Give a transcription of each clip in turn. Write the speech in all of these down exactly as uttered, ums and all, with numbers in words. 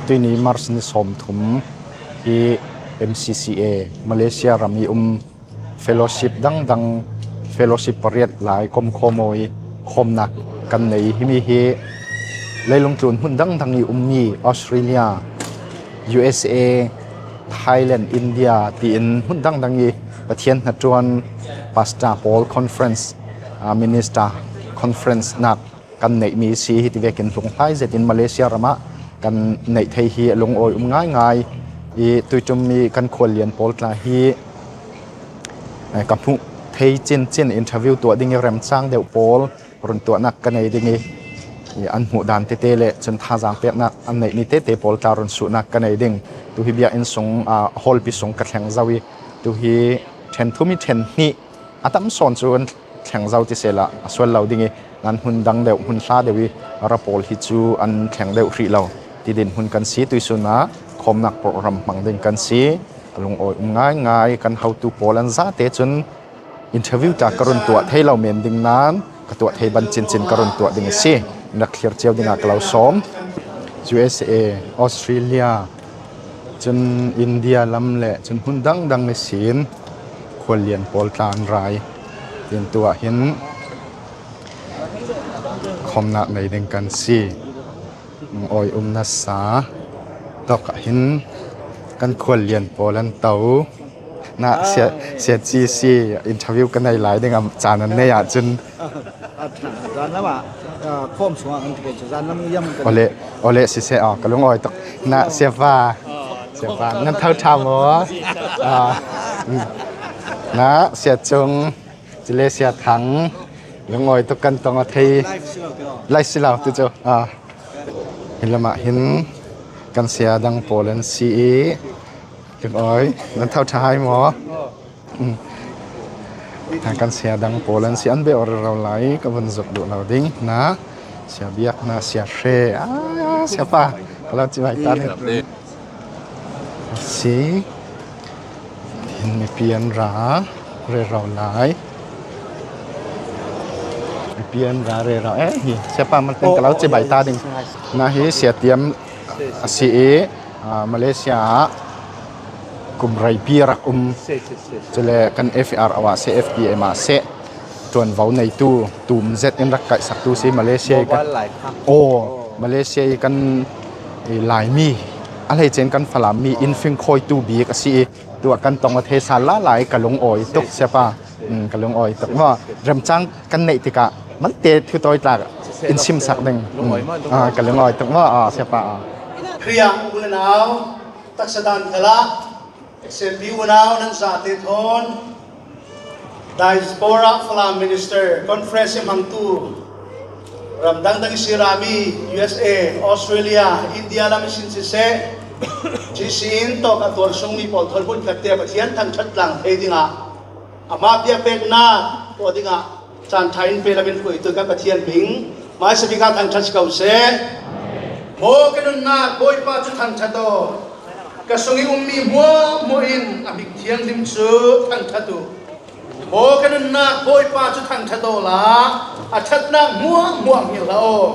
Tuini March ni sawmthum hi M C C A Malaysia ram i um fellowship dangdang, fellowship pariat lai komkhawm awi khawmnak kan nei. Himi hi leilung tlun hmun dangdang i ummi Australia, U S A, Thailand, India tiin hmun dangdang i Pathian hnaṭuan pastor pawl conference, ah, minister conference nak kan neihmi si. Hiti vekin hlunghlai zetin Malaysia ramah kan neih thei hi a lungawi um ngaingai. I tuiṭum i kan khuallian pawl tla hi, eh, ka hmuh thei cincin interview tuah ding i remchang deuh pawl run tuahnak ka nei ding i, i an hmuh dan tete le cun thazaang peknak an neihmi tete pawl tla run suhnak ka nei ding. Tuhi biakinn sung, ah, hallpi sung ka thleng zo i tuhi ṭhen thum i ṭhen hnih a tam sawn cu an thleng zo ti sehla a sual lo ding i, nan hmun dang deuh, hmun hla deuh i ra pawl hi cu an thleng deuh hrih lo. Ti dinhmun kan si, tuisun ah khawmnak program hmang ding kan si. A lungawi um ngaingai. Kan hotu pawl an zate cun interview tla ka run tuah thei lo men ding nan ka tuah thei ban cincin ka run tuah ding a si. Rak thlir cio dingah ka lo sawm. U S A, Australia, cun India lam le cun hmun dangdang ihsin khuallian pawl tla an ra i, tin tuah hin khawmnak nei ding kan si. Awi um nasa tawk ah hin kan khuallian pawl an to. Na sia, sia ci si interview ka nei lai ding a caan an nei ahcun Zan lamah, ah, khawm chungah kan ti kei cu, zan lam yam kan. Ole, ole, siseh, ah, ka lungawi tuk. Na, siapa, siapa, nan tho ṭha maw? Ah, mm. Na, sia cung, cule sia thang, lungawi tuk kan tong a thei. Live si lo, ti lo. Live si lo, tu cu, ah. Hi lamah hin kan sia dang pawl an si i, lungawi, nan tho ṭha hai maw? Mm. Kan sia dang pawl an si, an beh rero lai, ka vun zuk duh lo ding. Na, sia biak, na, sia hre. Ah, siapa, ka lo ci vai ta ding. Si. Hin mipi an ra rero lai. Mipi an ra rero. Eh, hi, siapa man teng ka lo ci vai ta ding. Na hi sia tiam a si i, ah, Malaysia ah kum reipi a rak um. Cule kan F R ah seh, F P M ah seh, ṭuanvo neitu tum zet in rak kaihsaktu si. Malaysia i kan, aw, Malaysia i kan, i, Laimi, a hleice in kan Falam mi in fingkhawitu bik a si i, tuah kan tong a thei sal lala i ka lungawi tuk, siapa. Mm, ka lungawi tuk maw? Remcang kan neih tikah malte thutawi tlak in simsak ding. Mm. Ah, ka lungawi tuk maw? Ah, siapa, ah. Khrih ah u le nau, taksa dan khalah, S M B unau nan zate thawn, Diaspora Falam Minister Conference i hmangtu, ram dangdang i si rami, U S A, Australia, India lam i sin siseh, G C in tawk a tuar sungmi pawl thawn hmun khatte Pathian thangṭhat tlang thei dingah, amah biakpeknak tuah dingah caan ṭha in pe lamin hruaitu kan Pathian hming hmaisa bik ah thangṭhat si ko seh. Maw ka nunnak Bawipa cu thangṭhat aw. Ka sung i ummi hmuahhmuah in a hming thianghlim cu thangṭhat uh. Maw ka nunnak Bawipa cu thangṭhat awla a ṭhatnak hmuahhmuah hngilh hlah aw.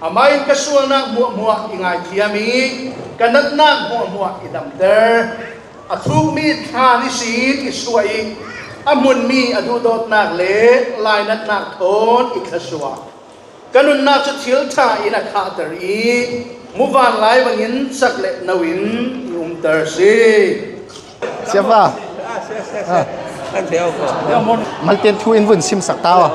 Amah in ka sualnak hmuahhmuah i ngaithiam i ka natnak hmuahhmuah i damter. A thukmi thlan ihsin i suah i a hmunmi a duhdawtnak le lainatnak thawn i thlasuah. Ka nunnak cu thil ṭha in a khahter i muvanlai bangin cak le no in i umter si. Siapa. Ah. Malten thu in vun simsak ta aw.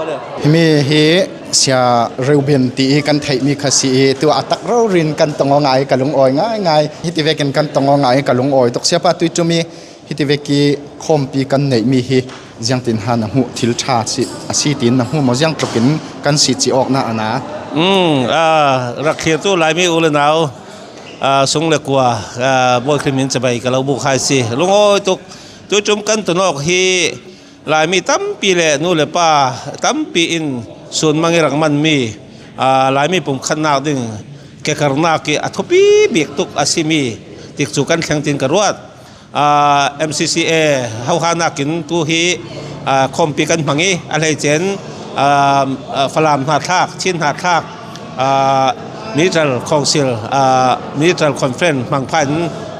Himi hi Sia Reuben ti i kan theihmi kha si i, tu a tak rori in kan tong aw ngai ka lungawi ngaingai. Hiti vekin kan tong aw ngai ka lungawi tuk. Siapa tuiṭum i hiti vek i khawmpi kan neihmi hi ziangtin ha na hmuh, thil ṭha si, a si tiin na hmu maw? Ziangtlukin kan si ci awknak a na? Um, ah, rak khertu Laimi u le nau, ah, sung le kua, ah, Bawi Khrih min cibai ka lo buk hai si. Lungawi tuk, tuiṭum kan tun awk hi Laimi tampi le nu le pa tampi in sunmang i rak manmi, ah, Laimi pumkhatnak ding kekarnak i a thupi bik tuk a simi tikcu kan thleng tiin ka ruat. Ah, M C C A hohanak in tu hi, ah, khawmpi kan hmang i a hleice in, ah, ah, Falam hnathlak, Chin hnathlak, ah, Ministerial Council, ah, Ministerial Conference hmang phan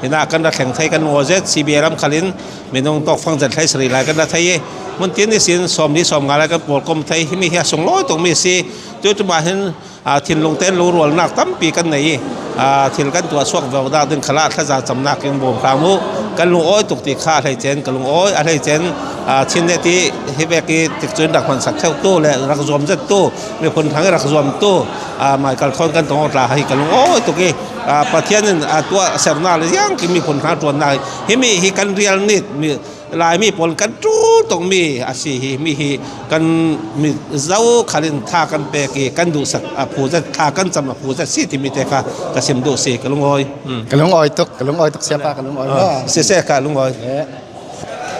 hinah kan ra thleng thei kan ngaw zet, C B A lam khalin minung tawkfang zet hlei sarih lai kan ra thei i, hmun tin ihsin sawm li sawm nga lai kan pawlkom thei, himi hi a sunglawi tuk mi si. Tutumah hin, ah, thinlung ten lungrualnak tampi kan nei i, ah, thil kan tuah suak veu dak ding khalah thaza camnak in bawm hram uh. Kan lungawi tuk ti kha a hleice in ka lungawi, a hleice in, ah, Chin le ti hi vek i tikcu in rak hmansak theuhtu le rak zuam zettu, miphun hrang i rak zuamtu, ah, Michael Thawn kan tong awk tla hi ka lungawi tuk i, ah, Pathian in, ah, tuah sernak le ziang ki miphun hrang ṭuannak hi, himi hi kan rial nit mi, Laimi pawl kan ṭul tuk mi a si hi, mi hi kan mi zo khalin tha kan pek i kan duhsak a phu zet, tha kan cam a phu zet si timi te kha ka sim duh si, ka lungawi. Hmm. Ka lungawi tuk, ka lungawi tuk siapa, ka lungawi. Ah, maw? Sise ka lungawi. Eh.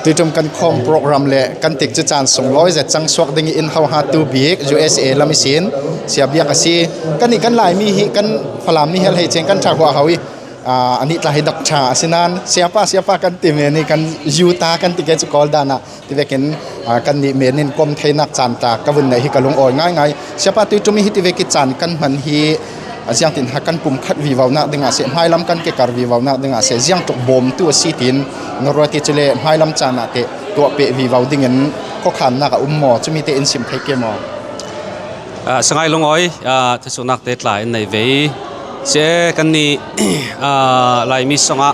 Tuitum kan khawm program le kan tikcu caan sunglawi zet cang suak ding i in hohatu bik U S A lam ihsin sia biak a si. Kan nih kan Laimi hi kan Falam mi hi a hleice in kan ṭha huahau i, ah, a nih tla hi doctor a si nan siapa, siapa kan ti men i kan yuta kan ti ke cu Kawl dan ah ti vekin, ah, kan nih men in kom theinak caan tla ka vun neih hi ka lungawi ngaingai. Siapa Tuitum i hiti vek i caan kan hman hi, ah, ziangtin ha kan pumkhat vivonak dingah seh, hmailam kan kekar vivonak dingah seh, ziangtluk bawmtu a si tiin na ruat i cule hmailam caan ah teh tuahpeh vivo dingin khuakhannak a um maw? Cumi te in sim thei ke maw? Ah, sangai lungawi, ah, thasuknak te tla in nei ve i, si e, kannih, ah, Laimi sungah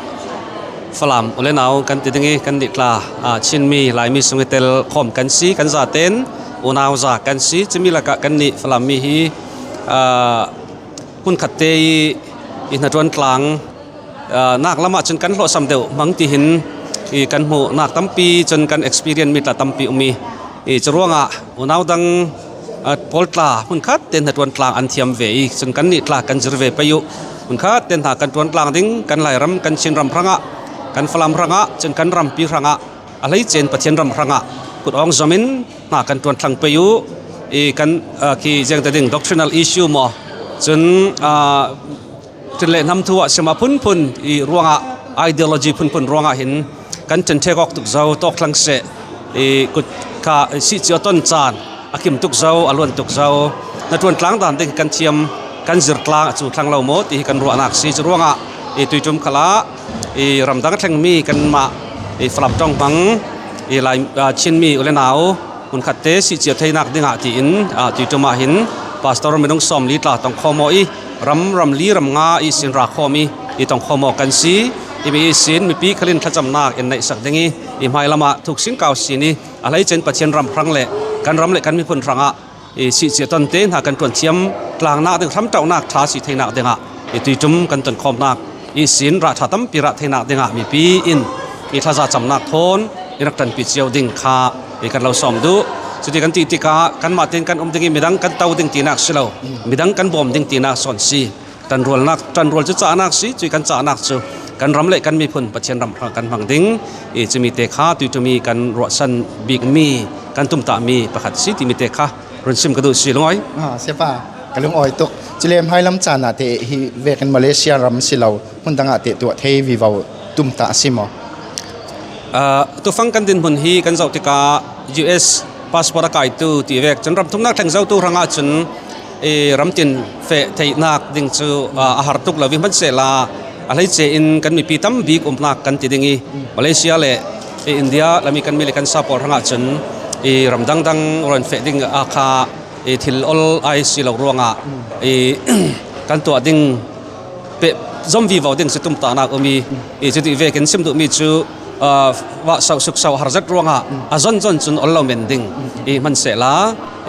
Falam u le nau kan ti ding i, kannih tla, ah, Chinmi Laimi sung i tel khawm kan si, kan zaten unau za kan si. Cumi lakah kannih Falam mi hi, ah, hmunkhat te i, i hnaṭuan tlang, ah, nak lamah cun kan hlawhsam deuh hmang tihin i kan hmuhnak tampi cun kan experience mi tla tampi um i, i curuangah unau dang, ah, pawl tla hmunkhat te hnaṭuan tlang an thiam ve i cun kannih tla kan zir ve pei uh. Hmunkhat te hna kan ṭuan tlang ding, kan Lairam, kan Chinram hrangah, kan Falam hrangah, cun kan rampi hrangah, a hleice in Pathian ram hrangah kut awng zom in hna kan ṭuan thlang pei uh. I kan, ah, khi ziangte ding doctrinal issue maw? Cun, ah, ṭin le hnam thu ah sim a phunphun i ruangah, ideology phunphun ruangah hin kan ṭhen ṭhek awk tuk zo, tawk thlang seh, i kut kha sihcia ton caan a kim tuk zo, a luan tuk zo, hnaṭuan tlang dan ding kan thiam, kan zir tlang a cu thlang lo maw ti hi kan ruahnak si. Curuangah i Tuitum khalah i ramdang a thlengmi kanmah i Falam ṭong hmang i Lai, ah, Chinmi u le nau hmunkhat te sihcia theinak dingah tiin, ah, Tuitum ah hin pastor minung sawmli tla tongkhawm aw i ram, ramli, ram nga ihsin ra khawm i, i tongkhawm aw kan si. Himi ihsin mipi khalin thlacamnak in neihsak ding i, i hmailam ah thuk singkau sin i, a hleice in Pathian ram hrang le kan ram le kan miphun hrangah i sihcia tonte hna kan ṭuan thiam tlangnak ding hramṭauhnak ṭha si theinak dingah i Tuitum kan tonkhawmnak ihsin rah ṭha tampi rah theinak dingah mipi in i thlaza camnak thawn i rak ṭanpi cio ding kha i kan lo sawm duh. Cuti kan ti tikah kanmah tein kan um ding i midang kan to ding tinak si lo, midang kan bawm ding tinak sawn si. Ṭanrualnak, ṭanrual cu cahnak si, cui kan cahnak cu kan ram le kan miphun Pathian ram hrang kan hmang ding i cumi te kha Tuitum i kan ruahsan bikmi, kan tumtahmi pakhat si timi te kha run sim ka duh si, lungawi. Ah, siapa, ka lungawi tuk. Cule hmailam caan ah teh hi vekin Malaysia ram si lo, hmun dang ah teh tuah thei vivo tumtah a si maw? Ah, tufang kan dinhmun hi kan zoh tikah U S passport a kaitu ti vek cun ramthumnak thleng zotu hrangah cun i ramtin feh theihnak ding cu, ah, a har tuk lo i hmansehla a hleice in kan mipi tam bik umnak kan ti ding i Malaysia le i India lam i kan mi le kan sa pawl hrangah cun i ram dangdang rawn feh ding a kha i thil ol ai si lo ruangah i kan tuah ding peh zom vivo ding si tumtahnak um i, i cuti vekin sim duhmi cu, ah, vah sauh suk sauh har zet ruangah a zon zon cun ol lo men ding i hmansehla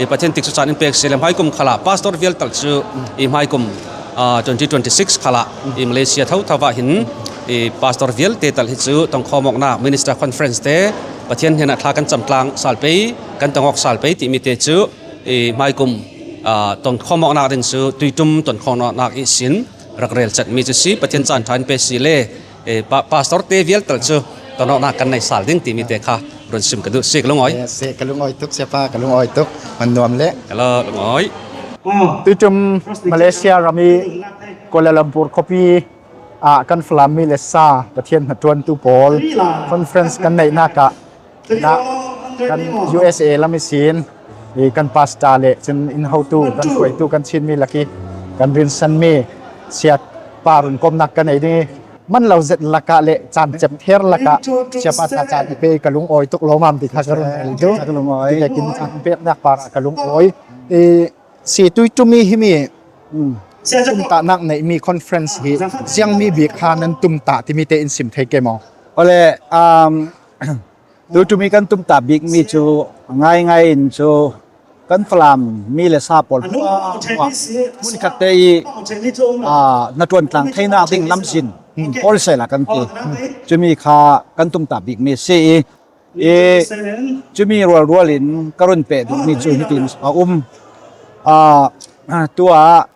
i Pathian tikcu caan in pek si le hmaikum khalah pastor vial tal cu i hmaikum, ah, twenty twenty-six khalah i Malaysia thotho ah hin i pastor vialte tal hi cu tonkhawm awknak minister conference te Pathian hnenah thla kan cam tlang sal pei, kan tong awk sal pei timi te cu i hmaikum, ah, tonkhawm awknak ding cu Tuitum tonkhawm awknak ihsin rak rel cetmi cu si. Pathian caan ṭha in pe si le, eh, pa-, pastor te vial tal cu ton awknak kan nei sal ding timi te kha run sim ka duh si, ka lungawi. Eh, si, ka lungawi tuk, siapa, ka lungawi tuk. Hman nuam le. Hello, lungawi. Tuitum Malaysia ram i Kuala Lumpur khuapi ah kan Falam mi le sa Pathian hnaṭuantu pawl conference kan neihnak ah, na, kan U S A lam ihsin i kan pastor le cun in hotu, kan hruaitu, kan Chinmi lak i Kan rinsan mi siapa run kawmnak ka nei ding i, man lo zet lakah le caan cep ther lakah siapa ca caan i pe i ka lungawi tuk lawmam ti kha ka run rel duh. Ka lungawi. Ti le kin caan peknak par ah ka lungawi. I, si tui tumi himi, mm, tumtahnak neihmi conference hi ziangmi bik kha nan tumtah timi te in sim thei ke maw? Ole, um, tui tumi kan tumtah bikmi cu ngaingai in cu kan Falam mi le sa pawl hmuahhmuah hmunkhat te i, aa, hnaṭuan tlang theinak ding lamzin pawl sehla kan ti. Cumi kha kan tumtah bikmi a si i, i, cumi rualrual in ka run peh duhmi cu hitin a um. Aa, tuah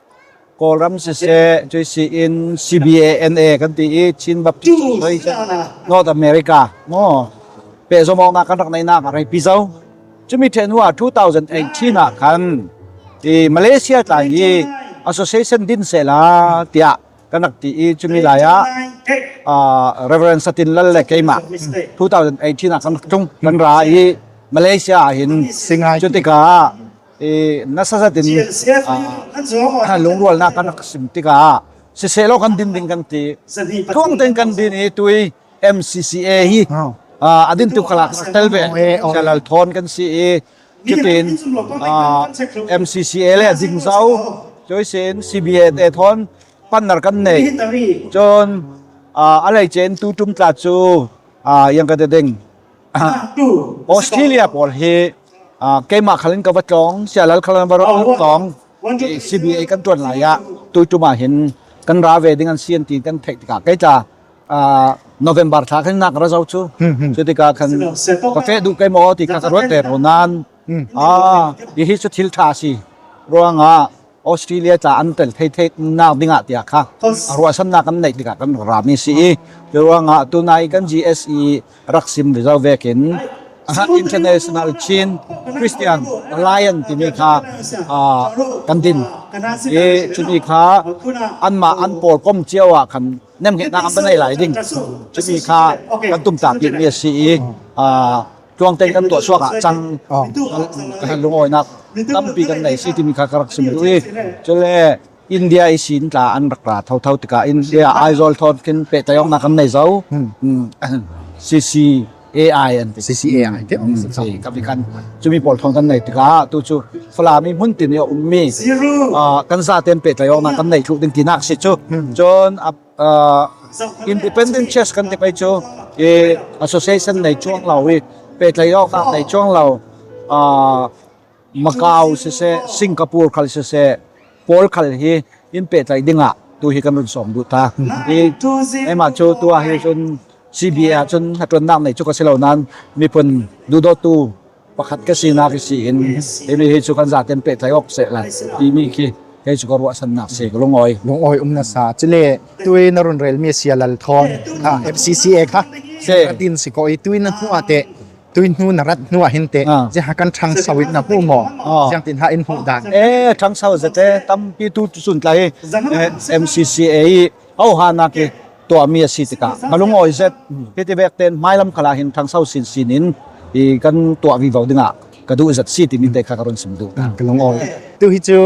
Kawlram siseh, cuih si in C B A N A kan ti i, Chin Baptist Association, North America maw, pehzom awknak kan rak neihnak a reipi zo. Cumi ṭheh hnu ah two thousand eighteen ah khan i Malaysia tla i association din sehla tiah kan rak ti i, cumi lai ah, aa, Reverend Satin Lal le keimah two thousand eighteen ah kan rak ṭung, kan ra i Malaysia ah hin. Singai. Cutikah i nasa zat in, aa, lungrualnak kan rak sim tikah sisehlaw kan din ding kan ti. Tluang tein kan din i tui M C C A hi, aa, a din tu khalah kan rak tel ve. Sia Lal Thawn kan si i, cutin, aa, M C C A le a zing zo, cuih sin C B A N A thawn panhnak kan nei. Cun, aa, a lei cen tu ṭum tla cu, aa, yang ka ti ding. Australia pawl hi, aa, keimah khal in ka va tlawng, Sia Lal khal in va tlawng, C B A kan ṭuan lai ah tuiṭum ah hin kan ra ve ding an si an ti kan theih tikah kei tla, aa, November thla khan nak ra zo cu. Cutikah khan ka feh duh kei maw ti kha ka ruat ve rau nain, aa, hi hi cu thil ṭha a si ruangah Australia tla an tel thei theinak dingah tiah kha a ruahsannak kan neih tikah kan rami si i, curuangah tunai kan G S E rak sim vizo vekin International Chin Christian Alliance timi kha, aa, kan din i, cumi kha anmah an pawlkom cio ah khan nemhngetnak an va nei lai ding. Cumi kha kan tumtah bikmi a si i, aa, tluang tein kan tuah suak ah cang, oh, kan lungawinak tampi kan nei si timi kha ka rak sim duh i, cule India ihsin tla an rak ra thotho tikah India Aizawl thawn khin pehtlai awknak kan nei zo. Hmm. Hmm. C C A I an ti. C C A I te. Hmm, si, ka bik khan cumi pawl thawn kan nei tikah tu cu Falam i hmun tin i a ummi, ah, kan zaten pehtlai awknak kan nei thluh ding tinak si cu. Hmm. Cun a aa, independent church kan ti pei cu, i, association nei cuang lo i, pehtlai awknak nei cuang lo, aa, Macau siseh, Singapore khal siseh, pawl khal hi in pehtlai dingah tu hi kan run sawm duh ta. I, eimah cu tu ah hi cun C B A ah cun hnaṭuannak nei cu ka si lo nain miphun duhdawtu pakhat ka sinak ihsin, himi hi cu kan zaten pehtlai awk seh lai timi khi kei cu ka ruahsannak si, ka lungawi. Lungawi um nasa. Cule tui na run relmi a Sia Lal Thawn, ah, M C C A kha, si, ka tin si ko i, tui na hnu ah teh, tui hnu na rat hnu ah hin teh, ah, ziaha kan ṭhangso in na hmuh maw? Ah. Ziangtin ha in hmuh dan? Eh, ṭhangso zate tampi tu cu sun tlai, eh, M C C A i, ahohanak i tuahmi a si tikah ka lungawi zet. Hiti vek tein hmailam khalah hin ṭhangso sinsin in i kan tuah vivo dingah ka duh zet si timi te kha ka run sim duh. Ah, ka lungawi. Tu hi cu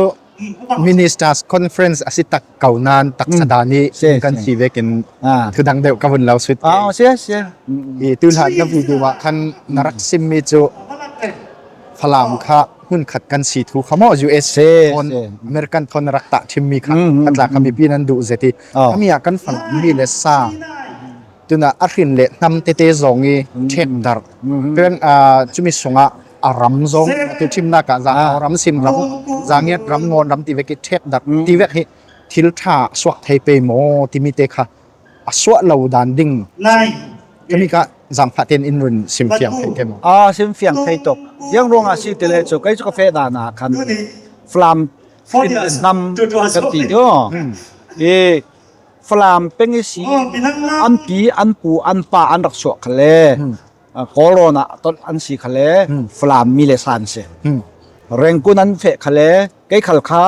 Ministers Conference a si tak ko nain taksa dan i kan si vekin, ah, thudang deuh ka vun lo sut. Ah, si, si. I tu hlan na video ah khan na rak simmi cu Falam kha hmunkhat kan si thu kha maw, U S thawn, American thawn rak tahṭhimmi kha, mm, mm, a tla kha mipi nan duh zet i, oh, khami ah kan Falam mi le sa, tunah a hrin le hnam tete zong i, mm, ṭhekdarh. Mm. Peng, aa, cumi sungah a ram zong, tu ṭhimnak ah za, ah, ram, Sin ram, Zangiat ram, Ngawn ram ti vek i ṭhekdarh, mm, ti vek hi thil ṭha suak thei pei maw timi te kha a suah lo dan ding. Nai. Kami kha zaangfah tein in run simfiang thei ke maw? Ah, simfiang thei tuk. Ziang ruangah si ti le cu, kei cu ka feh dan ah khan Falam hnam kan ti dih. Hmm. I Falam peng i si, an pi, an pu, an pa an rak suah khal le, hmm, ah, Kawlrawn ah ton an si khal le, hmm, Falam mi le sa an si. Hmm. Rengkun an feh khal le, kei khal kha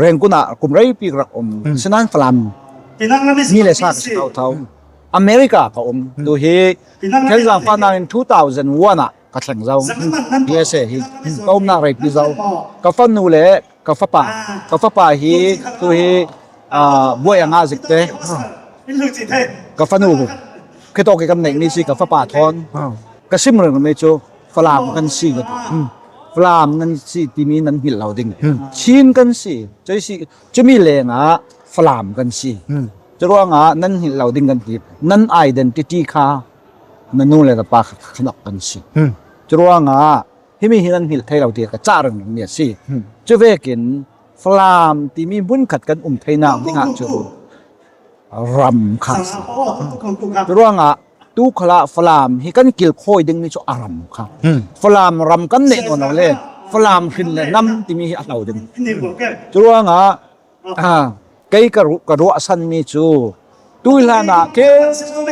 Rengkun ah kum reipi rak um. Hmm. Sinain Falam mi le sa ka si thotho. Hmm. America ka um. Hmm. Tu hi, kan zaangfahnak in two thousand one ah ka thleng zo. Hmm. U S A hi. Hmm. Ka umnak reipi zo. Ka fanu le Ka fapa, ka fapa hi, tu hi, ah, buai a ngah zik te. Ka fanu, khitawk i kan neih mi si ka fapa thawn. Ka sim reng mi cu Falam kan si ka ti. Falam nan si timi nan hngilh lo ding. Chin kan si, cui si, cumi lengah Falam kan si. Curuangah nan hngilh lo ding kan ti. Nan identity kha na nu le na pa kha khanok kan si. Curuangah himi hi nan hngilh thei lo ti ka cah reng mi a si. Cuvekin Falam timi hmunkhat kan um theinak dingah cu ram kha a si. Curuangah tu khalah Falam hi kan kilkhawi dingmi cu a ram kha. Falam ram kan neih nawn lo le Falam hrin le nam timi hi a hlo ding. Curuangah, ah, kei ka ru-, ka ruahsanmi cu tuihlan ah ke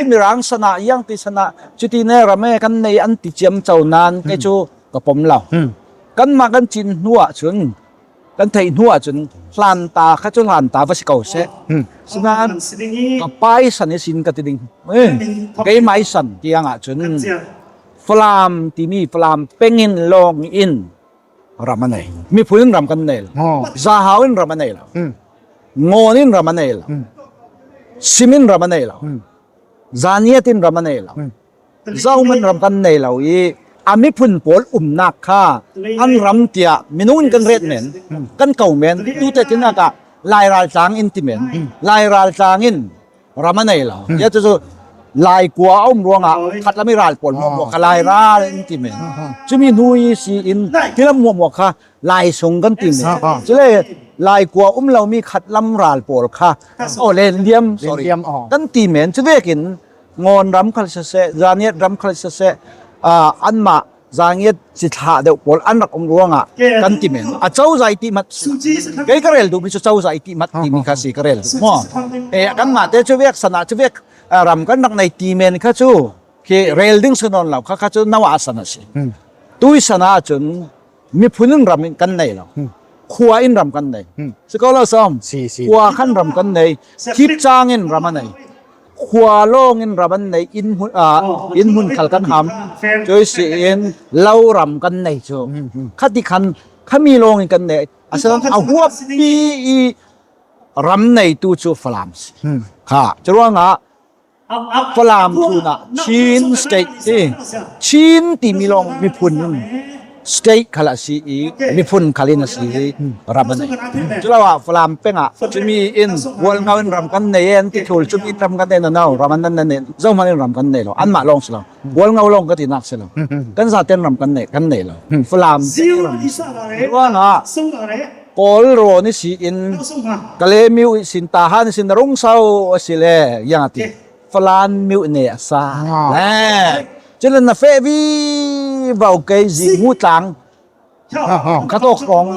Mirang san ah, Iangti san ah, cuti ne ram e kan nei an ti ciamco nan kei cu ka pom lo. Kanmah kan cin hnu ahcun kan theih hnu ahcun hlanta kha cu hlanta va si ko seh. Sinain ka paisan ihsin ka ti ding. Eh, keimah i san tiang ahcun Falam timi Falam peng in lawng in ram a nei. Miphun in ram kan nei lo. Zahau in ram a nei lo. Ngawn in ram a nei lo. Sim in ram a nei lo. Zaniat in ram a nei lo. Zohman ram kan nei lo i a miphun pawl umnak kha an ram tiah minung in kan ret men, kan ko men, tute tinak ah Lai raltlang in ti men, Lai raltlang in ram a nei lo. Tiah cucu Lai kua a um ruangah khatlam i ral pawl hmuahhmuah kha Lai ral in ti men. Cumi hnu i si in tilam hmuahhmuah kha Lai sung kan ti men. Cule Lai kua um lomi khatlam ral pawl kha, oh, Lenliam, sorry, Lenliam, oh, kan ti men. Cuvekin Ngawn ram khal siseh, Zaniat ram khal siseh, ah, anmah Zaniat si thlah deuh pawl an rak um ruangah kan ti men. A cozah i tihmat, kei ka rel duhmi cu cozah i tihmat timi kha si ka rel duh maw? Eh, kanmah te cuvek san ah cuvek, ah, ram kan rak nei ti men kha cu khi rel ding si nawn lo kha, kha cu Noah san a si. Tui san ahcun miphun in ram in kan nei lo. Khua in ram kan nei. Si ko lo sawm. Si, si. Khua khan ram kan nei. Kipcang in ram a nei. Khua lawng in ram an nei. Inn hmun, ah, inn hmun khal kan ham. Cui si in lo ram kan nei cu. Khati khan khami lawng in kan nei. Asinain a huappi i ram neitu cu Falam si. Kha. Curuangah Falam tun ah Chin State ti, Chin timi lawng miphun in state khal a si i, miphun khal in a si i, ram a nei. Culo ah Falam peng ah cumi in Hualngo in ram kan nei e an ti thul, cumi in ram kan nei, no, no, ram an nan nei, zohman in ram kan nei lo, anmah lawng si lo. Hualngo lawng ka tinak si lo. Kan zaten ram kan nei, kan nei lo. Falam peng ram. Ruangah Kawl rawn ihsin, Kale miu ihsin, Tahan ihsin na rung so a si le, yang a ti. Falan miu ne a sa. Ah. Eh. Cun na feh vivo kei zi mu tlang. Ah, ah. Ka tawk kong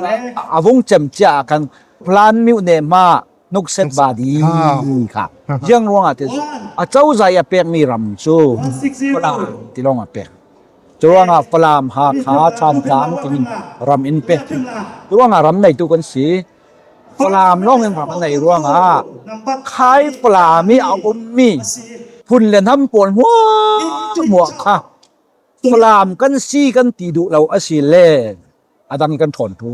a vung cem cia kan Falan miu ne ma nukset ba di kha. Ziang ruangah ti a cozah i a pekmi ram cu Falan ti lawng a pek. Curuangah Falam, Hakha, Thantlang tiin ram in pek. Curuangah ram neitu kan si. Falam lawng in ram a nei ruangah khai Falam i a ummi phun le hnam pawl hmuahhmuah kha Falam kan si kan ti duh lo a si le a dang kan ṭhawn ṭhu.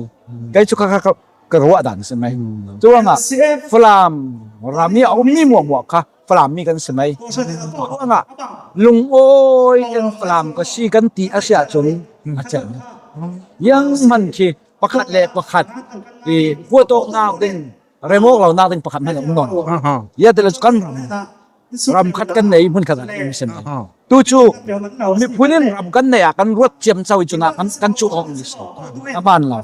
Kei cu kha, kha, kha, ka ruah dan si mai. Curuangah Falam ram i a ummi hmuahhmuah kha Falam mi kan si mai. Curuangah lungawi in Falam ka si kan ti a si ahcun a cem. Yang hman khi pakhat le pakhat i puatawknak ding, remawk lonak ding pakhat hmanh a um nawn. Aha. Ia ti le cu kan ram, ram khat kan nei, hmun khat ah kan si mai. Aha. Tu cu miphun in ram kan nei ah kan ruat ciamco i cun ah kan, kan cuh awk mi si. A hmaan lo.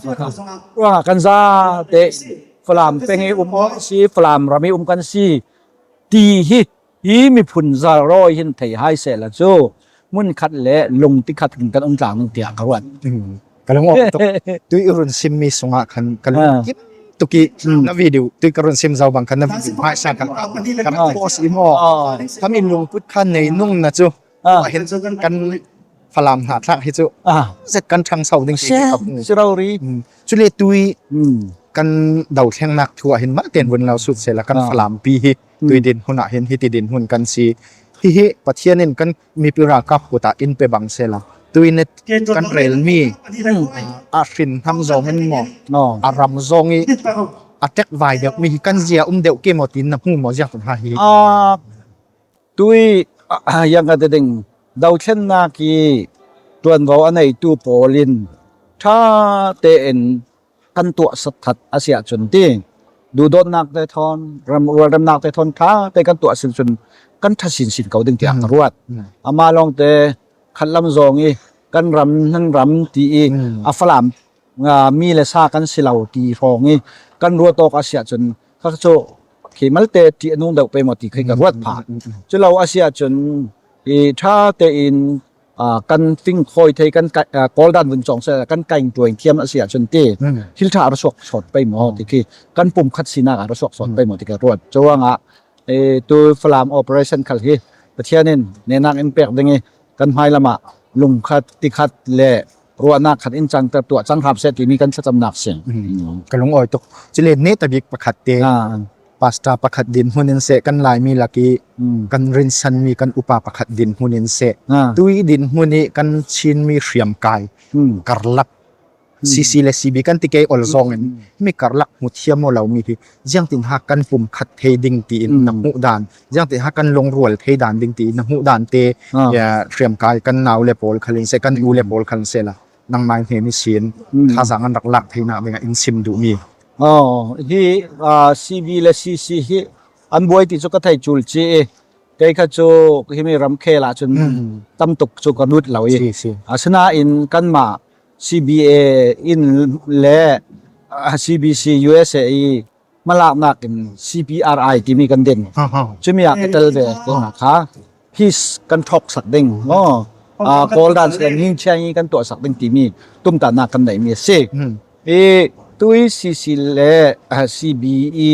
Ruangah kan zate Falam peng i um awk si, Falam ram i um kan si ti hi, hi miphun zarawi hin thei hai sehla cu hmun khat le lungti khat in kan um tlang ding tiah ka ruat. Hmm. Ka lung awk tuk. Tui i run simmi sungah khan ka lung kim tuk i na video, tui ka run sim zo bang khan na video hmaisa khan ka, ka rak post i maw? Ah. Kha mi lungput khan nei nung na cu. Ah. Tuah hin kan Falam hna thlak hi cu zet kan ṭhangso ding si ka hmu. Si rori. Hmm. Cule tui kan dothlengnak thu ah hin mah ten vun lo sut sehla kan Falam pi hi tui din hun ah hin hiti din hun kan si. Hihi Pathian in kan mipi ralkap kut ah in pe bang sehla Tuina kan rel mi a hrin hnam zawng in maw, a ram zawng i a tek vai deuh mi hi kan zia um deuh ke maw tiin na hmu maw, ziak tun ha hi? A, tui, a, yang ka te ding, dothlennak i tuanvo a neitu pawl in ṭha tein kan tuahsak khat a si ahcun ti, duhdawtnak te thawn, ram, rualremnak te thawn ṭha te kan tuah sin cun kan ṭha sinsin ko ding tiah ka ruat. Amah lawngte khatlam zawng i kan ram, nan ram ti i a Falam, a, mi le sa kan si lo ti hrawng i kan ruat awk a si ahcun kha cu khi malte ṭih a nung deuh pei maw ti khi ka ruat phah. Cu lo a si ahcun i ṭha tein, aa, kan fingkhawi thei, kan ka-, aa, Kawl dan vun cawng seh, kan kaing tuai thiam a si ahcun ti, thil ṭha a ra suak sawn pei maw ti khi, kan pumkhat sinak a ra suak sawn pei maw ti khi ruat. Curuangah, ee, tu Falam operation khal hi Pathian in nenak in pek ding i kan hmailam ah lungkhat, tikhat le ruahnak khat in cangter tuah cang hram seh timi kan thlacamnak si. Ka lungawi tuk. Cule neta bik pakhat te, aa, pastor pakhat dinhmun in seh, kan Laimi lak i kan rinsanmi kan upa pakhat dinhmun in seh, tui dinhmun i kan Chinmi hriamkai karlak, C C le C B kan ti kei ol zawngin, mi karlak hmu thiam aw lomi hi ziangtin ha kan pumkhat thei ding tiin na hmuh dan, ziangtin ha kan lungrual thei dan ding tiin na hmuh dan te, ya, hriamkai kan nau le pawl khal in seh, kan u le pawl khal in seh la, nangmai hnen ihsin thazaang an rak lak theinak dingah in sim duhmi. Aw, hi, aa, C B le C C hi an buai ti cu ka thei cul ci i, kei kha cu himi ramkhel ah cun tam tuk cu ka lut lo i, asinain kanmah C B A in le, aa, C B C U S A i malaknak in C P R I timi kan din. Cumi ah ka tel ve kha peace kan thawksak ding maw? Aa, Kawl dan si le ngin chiang i kan tuahsak ding timi tumtahnak kan neihmi a si. I tui C C le, aa, C B i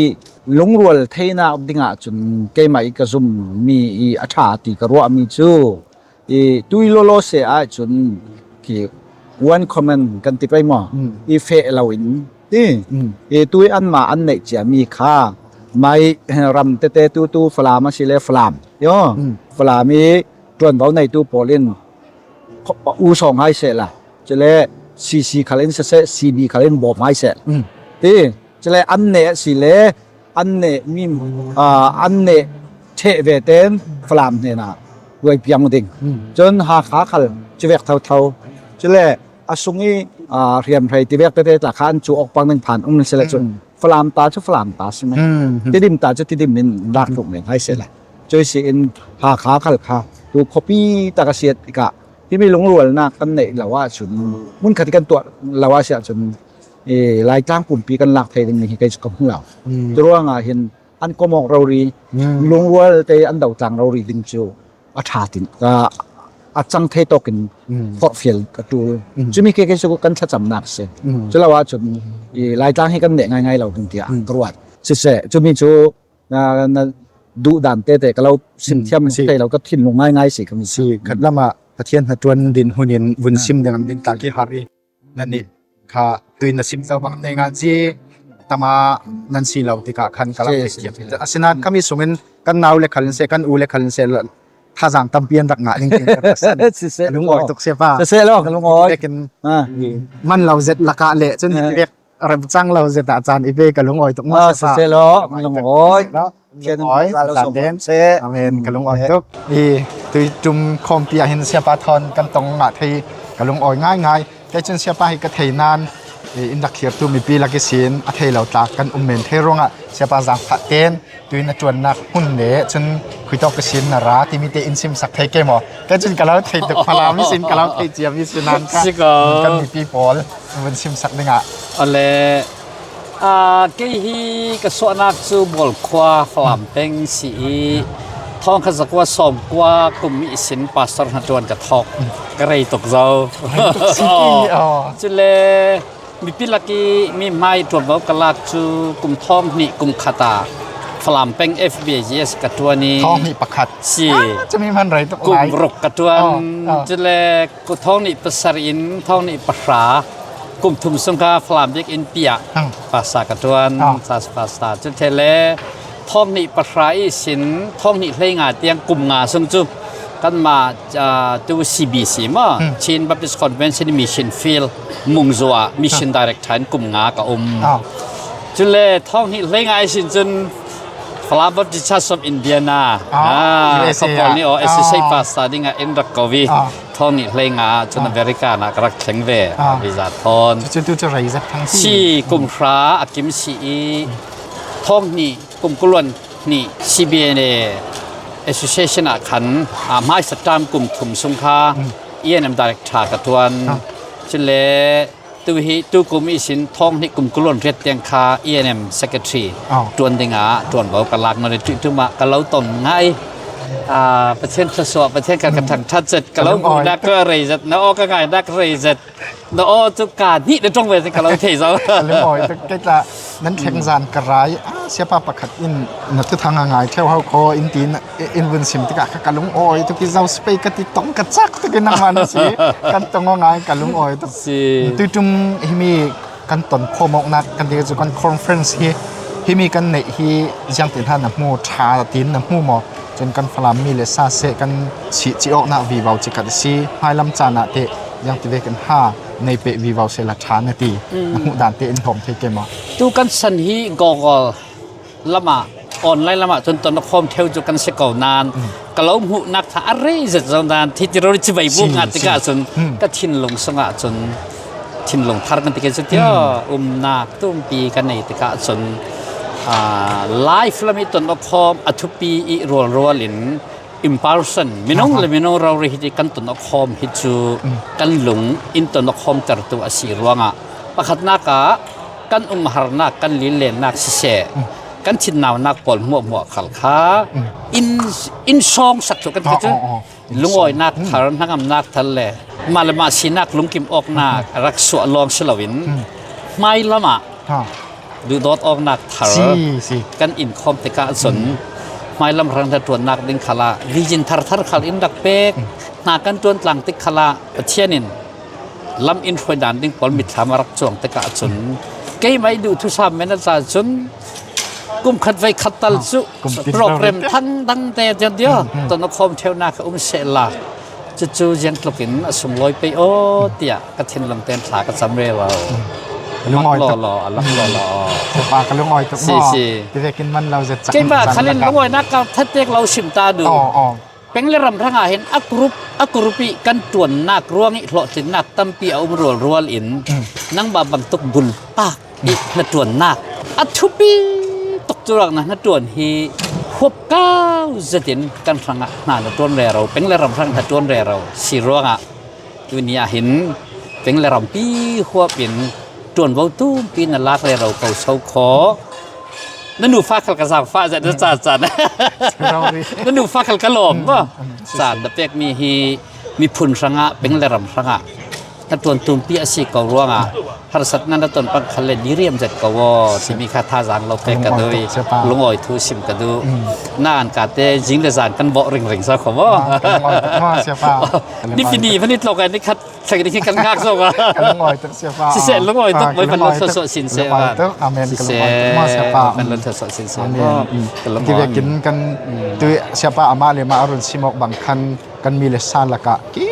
lungrual theinak dingah cun keimah i ka zummi i a ṭha ti ka ruahmi cu i tui lawlaw seh ahcun ki one command kan ti pei maw? I feh lo in ti. I tui anmah an neih ciami kha mai ram tete tu tu Falam a si le Falam. Yo. Falam i ṭuanvo neitu pawl in u sawng hai seh la. Cule C C khal in siseh, C B khal in bawm hai seh. Ti. Cule an neh a si le an neh mi, aa, an neh ṭheh ve tein Falam hnenah luai piang ding. Cun Hakha khal cuvek thotho. Cule a sung i, aa, hriamhrei tivek tete tla kha an cu awk pang ding phan um si le cun Falam ta cu Falam ta si men. Tidim ta cu Tidim in lak tluk men hai si le. Cui si in Hakha khal kha tu khuapi tak a siat tikah himi lungrualnak kan neih lo ahcun, hmunkhat i kan tuah lo ah si ahcun, ee, Laitlang pumpi kan lak thei dingmi hi kei cu ka hmu lo. Curuangah hin an komawk rori, lungrual te an dotlang rori ding cu a ṭha tin, a, a cang thei tawkin forhfial ka ṭul. Cumi khi kei cu kan thlacamnak a si. Cu lo ahcun i Laitlang hi kan neh ngaingai lo ding tiah ka ruat. Siseh, cumi cu na, na duh dan tete ka lo sim thiam thei lo, ka thinlung ngaingai si ka si. Khat lamah Pathian hnaṭuan dinhmun in vun sim ding an din tlang khi har i, nannih kha tuin na sim zo bang nei ngan ci tama nan si lo tikah khan ka lo thei thiam. Asinain kami sungin kan nau le khal in seh, kan u le khal in seh, thazaang tampi an rak ngah ding tiang ka ruat. Siseh, ka lungawi tuk siapa. Siseh lo, ka lungawi. Vekin man lo zet lakah le cun vek remcang lo zet ah caan i pe ka lungawi tuk maw, siapa? Siseh lo, ka lungawi. Amen, ka lungawi tuk. I tuiṭum khawmpi ah hin siapa thawn kan tong ngah thei ka lungawi ngaingai. Kei cun siapa hi ka thei nain, i, in rak khertu mipi lak ihsin a thei lo tlak kan um men thei ruangah siapa zaangfah tein tui na ṭuannak hmun le cun khuitawk ihsin na ra timi te in simsak thei ke maw? Kei cun ka lo thei tuk, Falam ihsin ka lo thei ciami si nain kha kan mipi pawl vun simsak dingah. Awle, aa, kei hi ka suahnak cu Bawlkhua Falam peng si i thawngkhat zakua sawmkua kum ihsin pastor hnaṭuan ka thawk, ka rei tuk zo. Cule mipi lak i mi hmai ṭuanvo ka lak cu kum thawng hnih kum khat ah Falam peng F B A G S ka ṭuan i thawng hnih pakhat si. Cumi hman rei tuk lai. Kum ruk ka ṭuan. Cule kum thawng hnih pasarih in thawng hnih pahra kum thum sung kha Falam biakinn piah pastor ka ṭuan. Pastor cu thei le thawng hnih pahra ihsin thawng hnih hleinga tiang kum nga sung cu Kanmah, ah, tu C B C maw, Chin Baptist Convention Mission Field Mungzua Mission Director in kum nga ka um. Cule thawng hnih hleinga ihsin cun Falam Baptist Church of India na, ah, ka pawl nih aw, associate pastor dingah in rak ko i thawng hnih hleinga cun America na ka rak thleng ve, visa thawn. Cucu tu cu rei zet thang si. Si kum hra a kim si i thawng hnih kum kuluan hnih C B N A Association ah khan, ah, hmaisa term kum thum sung kha E N M Director ka ṭuan. Cule tu hi, tu kum ihsin thawng hnih kum kuluan riat tiang kha E N M Secretary ṭuan dingah ṭuanvo ka lak nawn i tuihtum ah ka lo ton ngai. Ah, Pathian thluasuah, Pathian kha ka thangṭhat zet, ka lo hmuhnak ka rei zet, na aw ka ngainak rei zet. Na aw cu ka hnih na ṭong ve si ka lo thei zo. Ka lungawi tuk kei tla nan thleng zan ka rai. Ah, siapa pakhat in na tuthang a ngai ṭheu ho kho in ti in, in vun sim tikah kha ka lungawi tuk i zo si pei ka ti tong ka cak tuk i nangmah na si. Kan tong aw ngai ka lungawi tuk. Si. Tuiṭum himi kan ton khawm awknak kan ti cu kan conference hi himi kan neih hi ziangtin hna na hmu ṭha tiin na hmu maw? Cun kan Falam mi le sa seh kan chih ci awknak vivo cikhat a si. Hmailam caan ah teh ziangti vekin ha nei peh vivo sehla ṭha na ti. Na hmuh dan te in hlawm thei ke maw? Tu kan san hi Google lamah, online lamah cun ton a khawm ṭheu cu kan si ko nain ka lo hmuhnak kha a rei zet zo nain thiti rori ci vei buk Si, ngah tikah si. cun ka thinlung sungah cun thinlung thar kan ti ke cu tio umnak tumpi kan nei tikah cun, ah, live lam i ton a khawm a thupi i rualrual in in person, minung le minung rori hi kan ton a khawm hi cu kan lung in ton a khawm tertu a si ruangah pakhatnak ah kan umharnak, kan linlennak siseh, kan thinnaunak pawl hmuahhmuah khal kha in, in sawng sak cu kan ti cu. Lungawinak thar, hnangamnak thar le mah le mah sinak lungkim awknak rak suah lawng si loin hmailam ah duhdawt awknak thar kan in khawm tikah cun hmailam hrang hnaṭuannak ding khalah vision thar thar khal in rak pek hna kan ṭuan tlang tik khalah Pathian in lam in hruai dan ding pawl mitthlam a rak cuang tikah cun keimah i duh thusam men a tla cun kum khat vei khat tal cu program thang dang te tiang dio ton a khawm ṭheunak a um sehla cucu ziangtluk in a sunglawi pei aw tiah ka thinlung tein thla ka cam rero. A lak law law, a lak law law. Siapa ka lungawi tuk maw? Si, si. Tivekin man lo zet cak. Keimah khalin lungawinak ka that pek lo sim ta duh. Peng le ram hrangah hin a kurup, a kurup i kan ṭuannak ruang i hlawhtlinnak tampi a um rualrual in nangmah bangtuk bulpak i hnaṭuannak a thupi tuk cu ruang na hnaṭuan hi huap kau zetin kan hrangah hna na ṭuan rero, peng le ram hrang hnaṭuan rero si ruangah tuni ah hin peng le rampi huap in ṭuanvo tumpi na lak rero ko so kho. Na nufa khal ka zaangfah zet na caan caan. Na nufa khal ka lawm maw? Caan na pekmi hi miphun hrangah, peng le ram hrangah na ṭuan tumpi a si ko ruangah harsatnak na ton pang khal le diriam zet ko aw timi kha thazaang lo pek ka duh i lungawi thu sim ka duh. Na an ka te zing le zan kan bawh ringring sa kho maw? Nipi ni van i tlok ai ni khat Thleng ding hi kan ngak zong a. Ka lungawi tuk, Siapa. Siseh, lungawi tuk, ah, mai ka lungawi tuk. Amen, ka lungawi tuk. Ma, Siapa. Siseh, mai ka lungawi tuk, siseh. Amen. Ka lungawi. Tivekin kan tu Siapa amah le amah a run simawk bang khan kan mi le sa lakah ki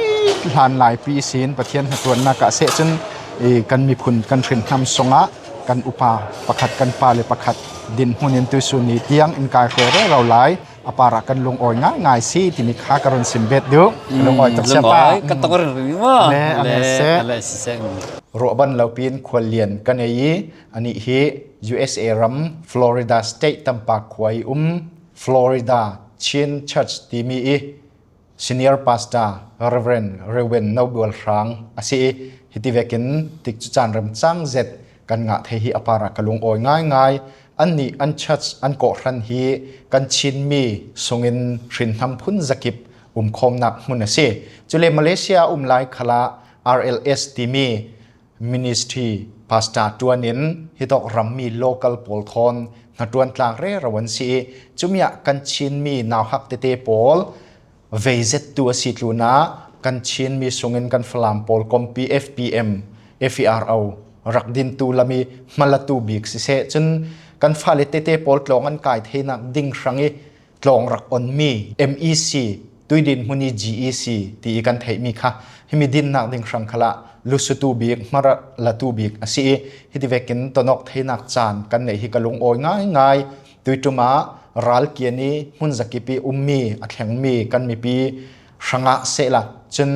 hlan laipi sin Pathian hnaṭuannak ah seh cun i kan miphun kan hrinhnam sungah kan upa pakhat, kan pa le pakhat dinhmun in tuisun ni tiang in kai hruai rero lai. A parah kan lungawi ngaingai si timi kha ka run sim bet duh. Ka lungawi tuk, Siapa. Ka tong ringring maw? Le, a le seh. Ruahban lopi in khuallian ka nei i, anih hi U S A ram Florida State tampak khua i um Florida Chin Church timi i Senior Pastor Reverend Reuben Nobual Hrang a si i, hiti vekin tikcu caan remcang zet kan ngah thei hi a parah ka lungawi ngaingai. Annih an church an kawhhran hi kan Chinmi sungin hrinhnam phun zakip umkhawmnak hmun a si. Cule Malaysia a um lai khalah R L S timi ministry pastor ṭuan in hitawk rammi local pawl thawn hnaṭuan tlak rero an si i, cumi ah kan Chinmi nauhak tete pawl veizettu a si tlunah kan Chinmi sungin kan Falam pawl kompi F P M, F E R O rak dintu lam i hmalatu bik siseh cun kan fale tete pawl tlawng an kai theinak ding hrang i tlawng rak onmi M E C Tuidin hmun i G E C ti i kan theihmi kha himi dinnak ding hrang khalah lusutu bik, hmara latu bik a si i, hiti vekin tonawk theinak caan kan neih hi ka lungawi ngaingai. Tuiṭum ah ralkian i hmun zakip i ummi, a thlengmi kan mipi hrangah sehla, cun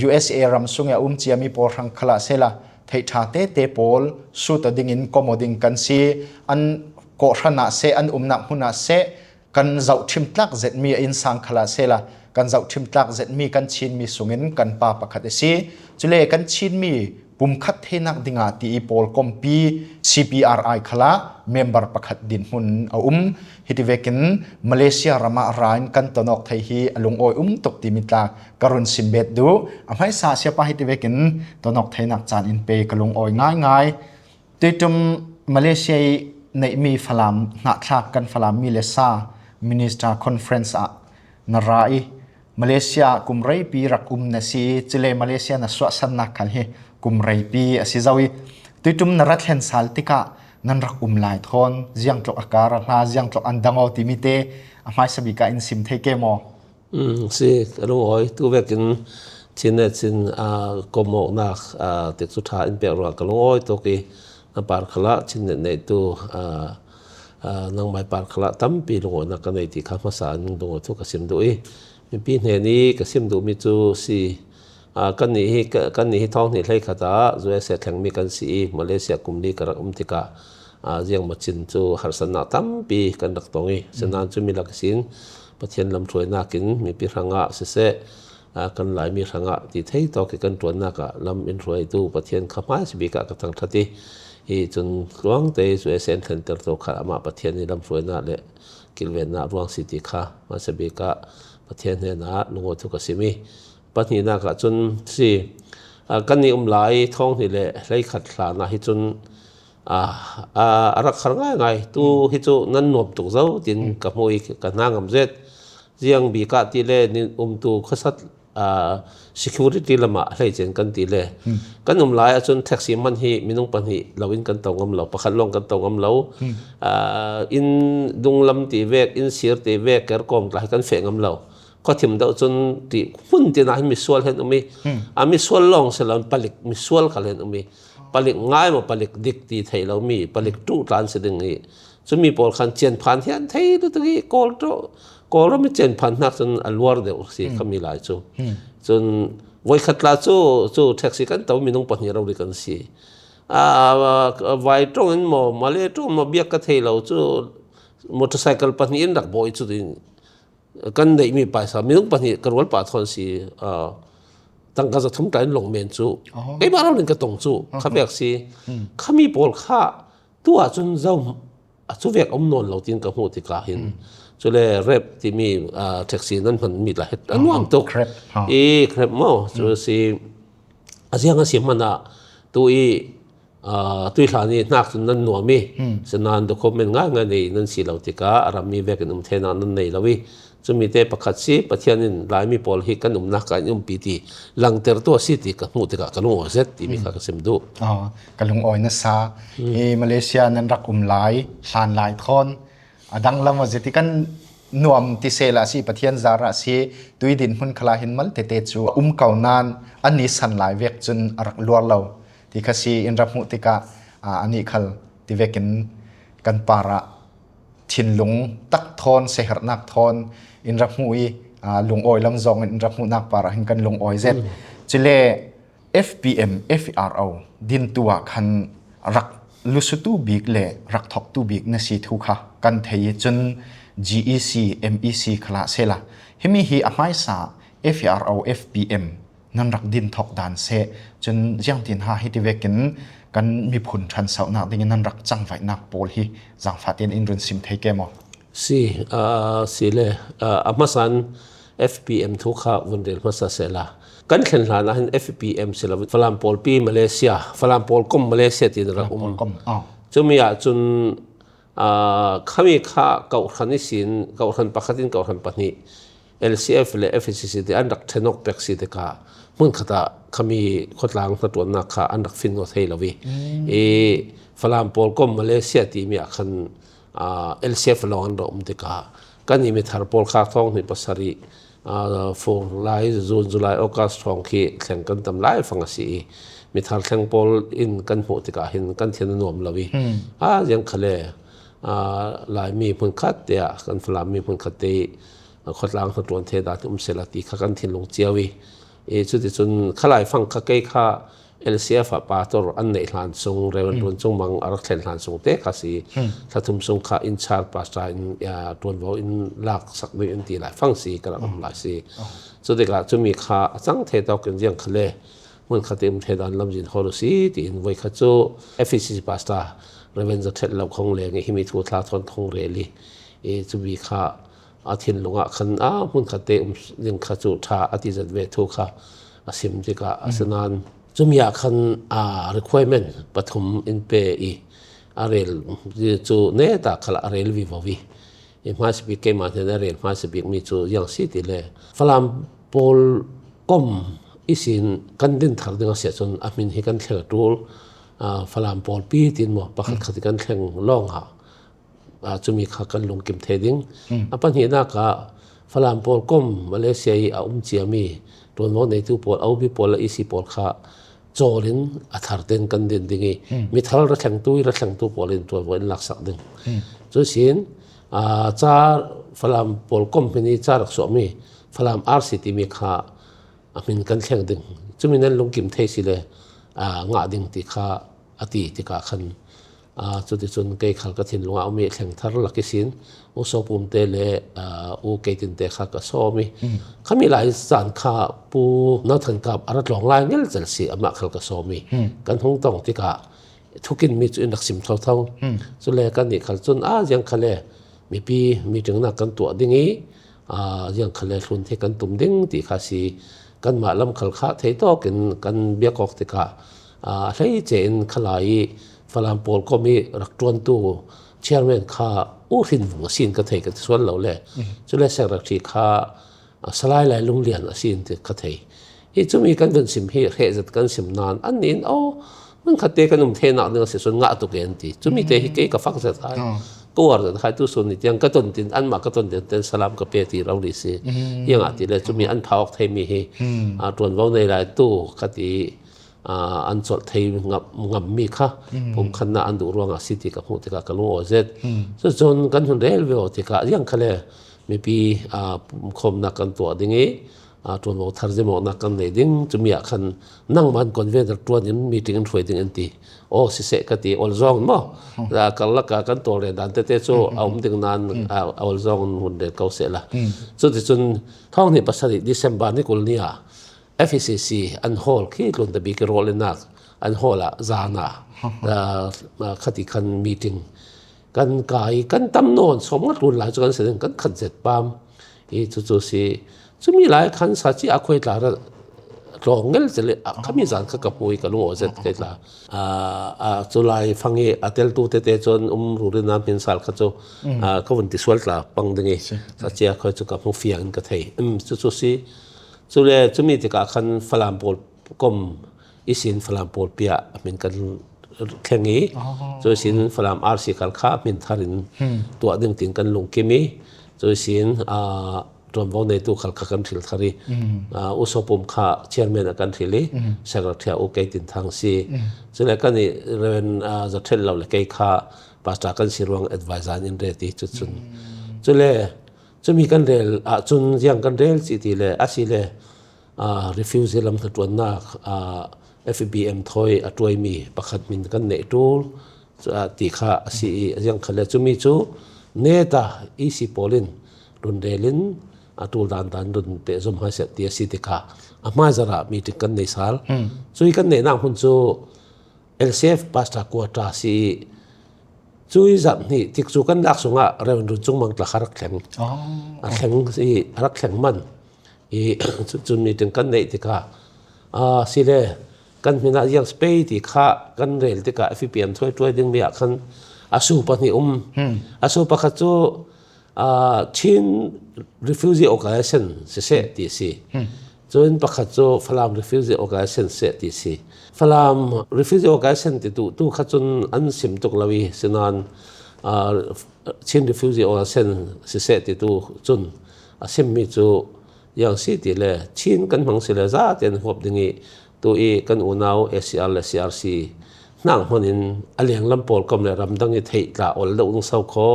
U S A ram sung i a um ciami pawl hrang khalah sehla, theihṭha tete pawl sut aw dingin kom aw ding kan si. An kawhhran ah seh, an umnak hmun ah seh, kan zohṭhim tlak zetmi a innsang khalah sehla, kan zohṭhim tlak zetmi kan Chinmi sungin kan pa pakhat a si. Cule kan Chinmi pumkhat theinak dingah ti i pawl kompi C P R I khalah member pakhat dinhmun a um. Hiti vekin Malaysia ramah ra in kan tonawk thei hi a lungawi um tuk timi tla ka run simbet duh. A hmaisa siapa hiti vekin tonawk theinak caan in pe ka lungawi ngaingai. Tuiṭum Malaysia i neihmi Falam hnahthlak kan Falam mi le sa Minister Conference ah na ra i, Malaysia kum reipi rak um na si, cule Malaysia na suahsannak khal hi kum reipi a si zo i, tuiṭum na ra thlen sal tikah nan rak um lai thawn, ziangtluk a kar a hla, ziangtluk an dang aw timi te a hmaisa bik ah in sim thei ke maw? Um, si, ka lungawi. Tu vekin Chin le Chin, aa, komawknak, aa, tikcu ṭha in pek ruang ka lungawi tuk i, na par khalah Chin le neitu, aa, aa, nangmai par khalah tampi lungawinak ka nei ti kha hmasa in lungawi thu ka sim duh i, mipi hnen i ka sim duhmi cu si, aa, kannih hi, ka, kannih hi thawng hnih hleikhat ah U S A thlengmi kan si i, Malaysia kum li ka rak um tikah, aa, ziangmacin cu harsatnak tampi kan rak tong i, sinain cumi lak ihsin Pathian lamhruainak in mipi hrangah siseh, aa, kan Laimi hrangah ti thei tawk i kan ṭuannak ah lam in hruaitu Pathian kha hmaisa bik ah ka thangṭhat i, hi cun tluangte U S A in thlenter tu kha amah Pathian i lamhruainak le kilvennak ruang si ti kha hmaisa bik ah Pathian hnenah lungawi thu ka sim i, pahnihnak ah cun si, aa, kannih um lai thawng hnih le hleikhat hlan ah hi cun, aa, aa, a rak har ngaingai. Tu hi cu nan nuam tuk zo, tin ka hmuh i ka hna ngam zet. Ziang bik ah ti le nin umtu khawsat, aa, security lamah hleice in kan ti le kan um lai ahcun taxi man hi minung pahnih lo in kan to ngam lo, pakhat lawng kan to ngam lo. Aa, inn dunglam ti vek, inn sir ti vek, kerkawm tla hi kan feh ngam lo. Khuathim deuh cun ti hmun tin ah hin misual he an um i, a misual lawng si lo, palik misual khal he an um i, palik ngai maw, palik dik ti theih lomi, palik ṭuh tla an si ding i, cumi pawl khan cianphan hi an thei lutuk i, Kawl ṭawh, Kawlram i cianphan hnak cun a luar deuh si khami lai cu. Cun voikhat tla cu, cu taxi kan to minung pahnih rori kan si. Aa, vai ṭawng in maw, Malay ṭawng in maw, biak ka thei lo cu, motorcycle pahnih in rak bawh i cu tin kan neihmi paisa, minung pahnih ka rualpa thawn si, aa, tangka zathum tla in lawng men cu. Keimah rori in ka tong cu, kha vek si. Khami pawl kha tu ahcun zo a cu vek a um nawn lo, tin ka hmuh tikah hin. Cule Grab timi, aa, taxi nan hmanmi tla hi a nuam tuk. Grab, ha. I Grab maw, cu si, a ziang a si hmanh ah tu i, aa, tuihlan i hnak cun nan nuam i, sinain document ngaingai nei nan si lo tikah a rammi vekin um theinak nan nei lo i, cumi te pakhat si, Pathian in Laimi pawl hi kan umnak ah in umpi ti langtertu a si ti ka hmuh tikah ka lungawi zet timi kha ka sim duh. Aw, ka lungawi nasa. I Malaysia nan rak um lai, hlan lai thawn a danglam aw zet i kan nuam ti sehla a si, Pathian zarah a si, tui dinhmun khalah hin mal tete cu a um ko nain an i san lai vek cun a rak luar lo ti kha si. In rak hmuh tikah, aa, anih khal ti vekin kan parah thinlung tak thawn, siaherhnak thawn in rak hmuh i, aa, lungawi lam zong in in rak hmuhnak parah hin kan lungawi zet. Cule F P M, F R O dintu ah khan rak lusutu bik le rak thawktu bik na si thu kha kan thei i, cun G E C, M E C khalah sehla, himi hi a hmaisa F R O, F P M nan rak din thawk dan seh. Cun ziangtin ha hiti vekin kan miphun ṭhansohnak dingin nan rak cangvaihnak pawl hi zangfah tein in run sim thei ke maw? Si, aa, si le, aa, a hmasan F P M thu kha vun rel hmasa sehla. Kan thlen hlan ah hin F P M si lo, Falam Pawlpi Malaysia, Falam Pawlkom Malaysia tiin rak um. Pawlkom, ah. Cumi ah cun, aa, khami kha kawhhran ihsin, kawhhran pakhat in kawhhran pahnih, L C F le F C C te an rak ṭhen awk pek si tikah hmunkhat ah khami khuatlang hnaṭuannak kha an rak fin ngawt thei lo i, i Falam Pawlkom Malaysia timi ah khan, aa, L C F lawng an rak um tikah kan i mithar pawl kha thawng hnih pasarih Aa, Fur lai, June, July, August hrawng khi thleng kan tam lai fang a si i, mithar thleng pawl in kan hmuh tikah hin kan thin a nuam lo i. Hmm. A, ziang khale, aa, Laimi hmunkhat te ah, kan Falam mi hmunkhat te i, aa, khawtlang hnaṭuan thei dan um sela ti kha kan thinlung ciau i. I, cuticun khalai fang kha kei kha L C F ah pastor an neih hlan sung, Reverend Run Cung Mang a rak thlen hlan sung te kha si, thla thum sung kha in charge pastor in, aa, ṭuanvo in laksak ding in ti lai fang si, ka rak um lai si. Cutikah cumi kha a cang thei tawkin ziang khale, hmunkhat i um thei dan lamzin hawl u si, tiin voi kha cu F E C C pastor Reverend Za Ṭhet Lo Khong Leng i himi thu thla thawn khong rel i, i cumi kha a thinlung ah khan, a, hmunkhat te um ding kha cu ṭha a ti zat ve thu kha a sim tikah a si nan, cumi ah khan, a, requirement pathum in pe i a rel cu neta khal a rel vivo i, i hmaisabik keimah hnen a rel hmaisabik mi cu ziang si ti le Falam pawl kom ihsin kan din thar ding a si ahcun a hmin hi kan thleng a ṭul, a, Falam pawlpi tin maw pakhat khat i kan thleng lawng ah, aa, cumi kha kan lungkim thei ding. A pahnihnak ah Falam pawl kom Malaysia i a um ciami ṭuanvo neitu pawl, O B pawl le E C pawl kha cawl in a thar tein kan din ding i, mithar ra thlengtu i ra thlengtu pawl in ṭuanvo in laksak ding. Cusin, aa, ca Falam pawl kom hmin i ca rak suahmi Falam R C timi kha a hmin kan thleng ding. Cumi nan lungkim thei si le, aa, ngah ding ti kha a ti tikah khan, aa, cuticun kei khal ka thinlung ah a um i thleng thar lak ihsin U Sopum te le, aa, U Keitin te kha ka sawm i. Khami lai caan kha Pu Nau Than Kap a ra tlawng lai ngelcel si, amah khal ka sawm i. Kan hung tong tikah thukin mi cu in rak sim thotho. Cule kannih khal cun, aa, ziang khale mipi meeting nak kan tuah ding i, aa, ziang khale hlun thei kan tum ding ti kha si. Kanmah lam khal kha thei tawkin kan biak awk tikah, aa, hleice in khalai i Falam pawl kom i rak ṭuantu chairman kha U Hrin Vung a si in ka thei, ka ti sual lo le. Cule secretary kha, a, Salai Lai Lunglian a si in ti ka thei. Hi cumi kan vun sim hi hreh zet kan sim nan an nin, aw, hmunkhat te kan um theinak ding a si cun ngah tuk e an ti. Cumi te hi kei ka fak zet hai. Ka uar zet hai, tu sun ni tiang ka ton tin, anmah ka ton tin ten salam ka pe ti rori si. Hiang ah ti le cumi an pha awk theimi hi, a, ṭuanvo nei lai tu ka ti, aa, an colh thei ngam, ngammi kha pumkhatnak an duh ruangah si ti ka hmuh tikah ka lungawi zet. Cucun kan hun rel ve aw tikah ziang khale mipi, aa, pumkhawmnak kan tuah ding i, aa, ṭuanvo tharzim awknak kan nei ding. Cumi ah khan nangmah convener ṭuan in meeting in hruai ding an ti. Aw, siseh ka ti, olzawng maw? Aa, karlak ah kan tawlrel dan tete cu a um ding nan, aa, olzawng in hun rel ko sehla. Cuticun thawng hnih pasarih December ni kul ni ah F E C C an hall khi tlunta bik i rawlnak an hall ah zan ah, aa, aa, khati khan meeting kan kai, kan tam nawn, sawmnga tlun lai cu kan si ding, kan khat zet pam. I cucu si, cumi lai khan sa ci a khuai tla ra tlawng ngel cel i, a, khami zan kha ka hmu i ka lungawi zet kei tla. Aa, aa, cu lai fang i a teltu tete cun um ruri nam hin sal kha cu, aa, ka vun ti sual tla pang ding i sa ci a khuai cu ka hmu fiang in ka thei. Um, cucu si, Cule cumi tikah khan Falam pawl kom ihsin Falam pawlpi ah a hmin kan thleng i, cu ihsin Falam R C kal kha hmin thar in tuah ding tin kan lungkim i, cu ihsin, aa, ṭuanvo neitu kal kha kan hril thar i, aa, U Sopum kha chairman ah kan hril i, secretary ah U Kei Tin Thang si. Cule kan i Reverend, aa, Za Ṭhet Lo le kei kha pastor kan si ruang advisor in ret i, cucun. Cule cumi kan rel ahcun ziang kan rel cih ti le, a si le, aa, refugee lam hnaṭuannak, aa, F B M thawi a ṭuaimi pakhat hmin kan neih ṭul, cu, aa, ti kha a si i, ziang khal le cumi cu neta E C pawl in run rel in a ṭul dan dan run pehzom hai seh ti a si tikah a hmaizarh ah meeting kan nei sal. Cui kan neihnak hmun cu L C F pastor quarter si i, cui zarh hnih tikcu kan lak sungah Reverend Run Cung Mang tla kha rak thleng. A thleng i, a rak thleng man. I, cu, cun meeting kan neih tikah, aa, si le kan hmin ah ziang si pei ti kha kan rel tikah F B M thawi ṭuai dingmi ah khan a su pahnih um. A su pakhat cu, aa, Chin Refugee Organization siseh ti si. Cun pakhat cu Falam Refugee Organization siseh ti si. Falam Refugee Organization ti tu, tu kha cun an sim tuk lo i, sinan, aa, Chin Refugee Organization siseh ti tu cun a simmi cu Yang si ti le Chin kan hmang si le za ten huap ding i tu i kan unau A C R le C R C hnang hmanin a lenglam pawl kom le ramdang i theih tla ol deuh ding sau kho.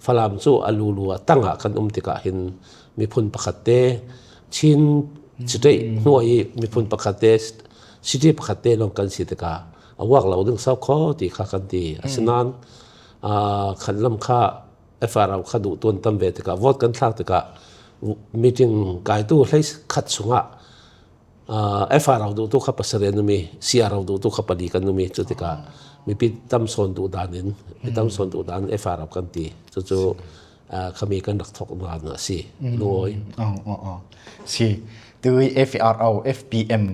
Falam cu a lulu a tangah kan um tikah hin miphun pakhat te Chin state hnuai i miphun pakhat te city pakhat te lawng kan si tikah a uak lo ding sau kho ti kha kan ti. Asinain aa, khan lam kha F R O kha duh tuan tam ve tikah vote kan thlak tikah meeting kaitu hleikhat sungah aa, F R O duhtu kha pasarih an um i C R O duhtu kha pali kan um i cu tikah mipi tam sawn duh dan in mi tam sawn duh dan F R O kan ti. Cucu aa, khami kan rak thok dan a si. Lungawi. Oh, oh, oh. Si. Tui F R O, F P M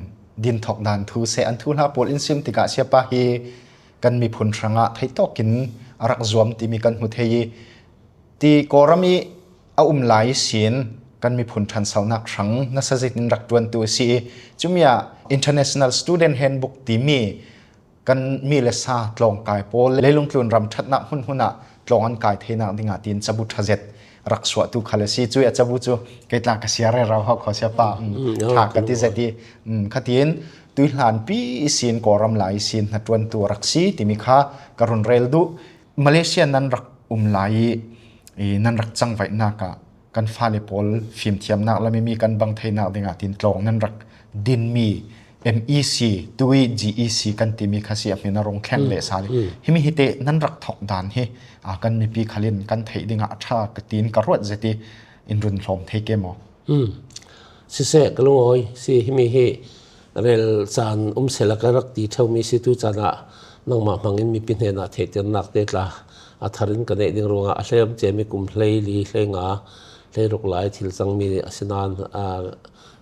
din thok dan thu se an thu hla pawl in sim tikah siapa hi kan miphun hrangah theih tawkin a rak zuam timi kan hmu thei i ti Kawlram i a um lai sin kan miphun ṭhansonak hrang nasa zetin rak ṭuantu a si i cumi ah International Student Handbook timi kan mi le sa tlawngkai pawl leilung tlun ram ṭhatnak hmunhmun ah tlawng an kai theinak dingah tiin cabu ṭha zet rak suahtu khal a si. Cui a cabu cu kei tla ka sia rero hau kho siapa, um, ṭha ka ti zet i, um, khatin tuihlanpi ihsin Kawlram lai ihsin hnaṭuantu a rak si timi kha ka run rel duh. Malaysia nan rak um lai i, i nan rak cangvaihnak ah kan fale pawl fimthiamnak lam i mi kan bang theinak dingah tiin tlawng nan rak dinmi M E C, tui G E C kan timi kha si a hmin a rung thleng leh sal i himi hi te nan rak thok dan hi, aa, kan mipi khal in kan theih dingah a ṭha ka tiin ka ruat zet i in run hlawm thei ke maw? Siseh, ka lungawi si, himi hi rel caan um sehla ka rak ti ṭheumi si tu caan ah nangmah hmangin mipi hnenah theihternak te tla a thar in ka neih ding ruangah a hleem cem i kum hleili, hleinga, hleiruk lai thil cangmi a si nain aa,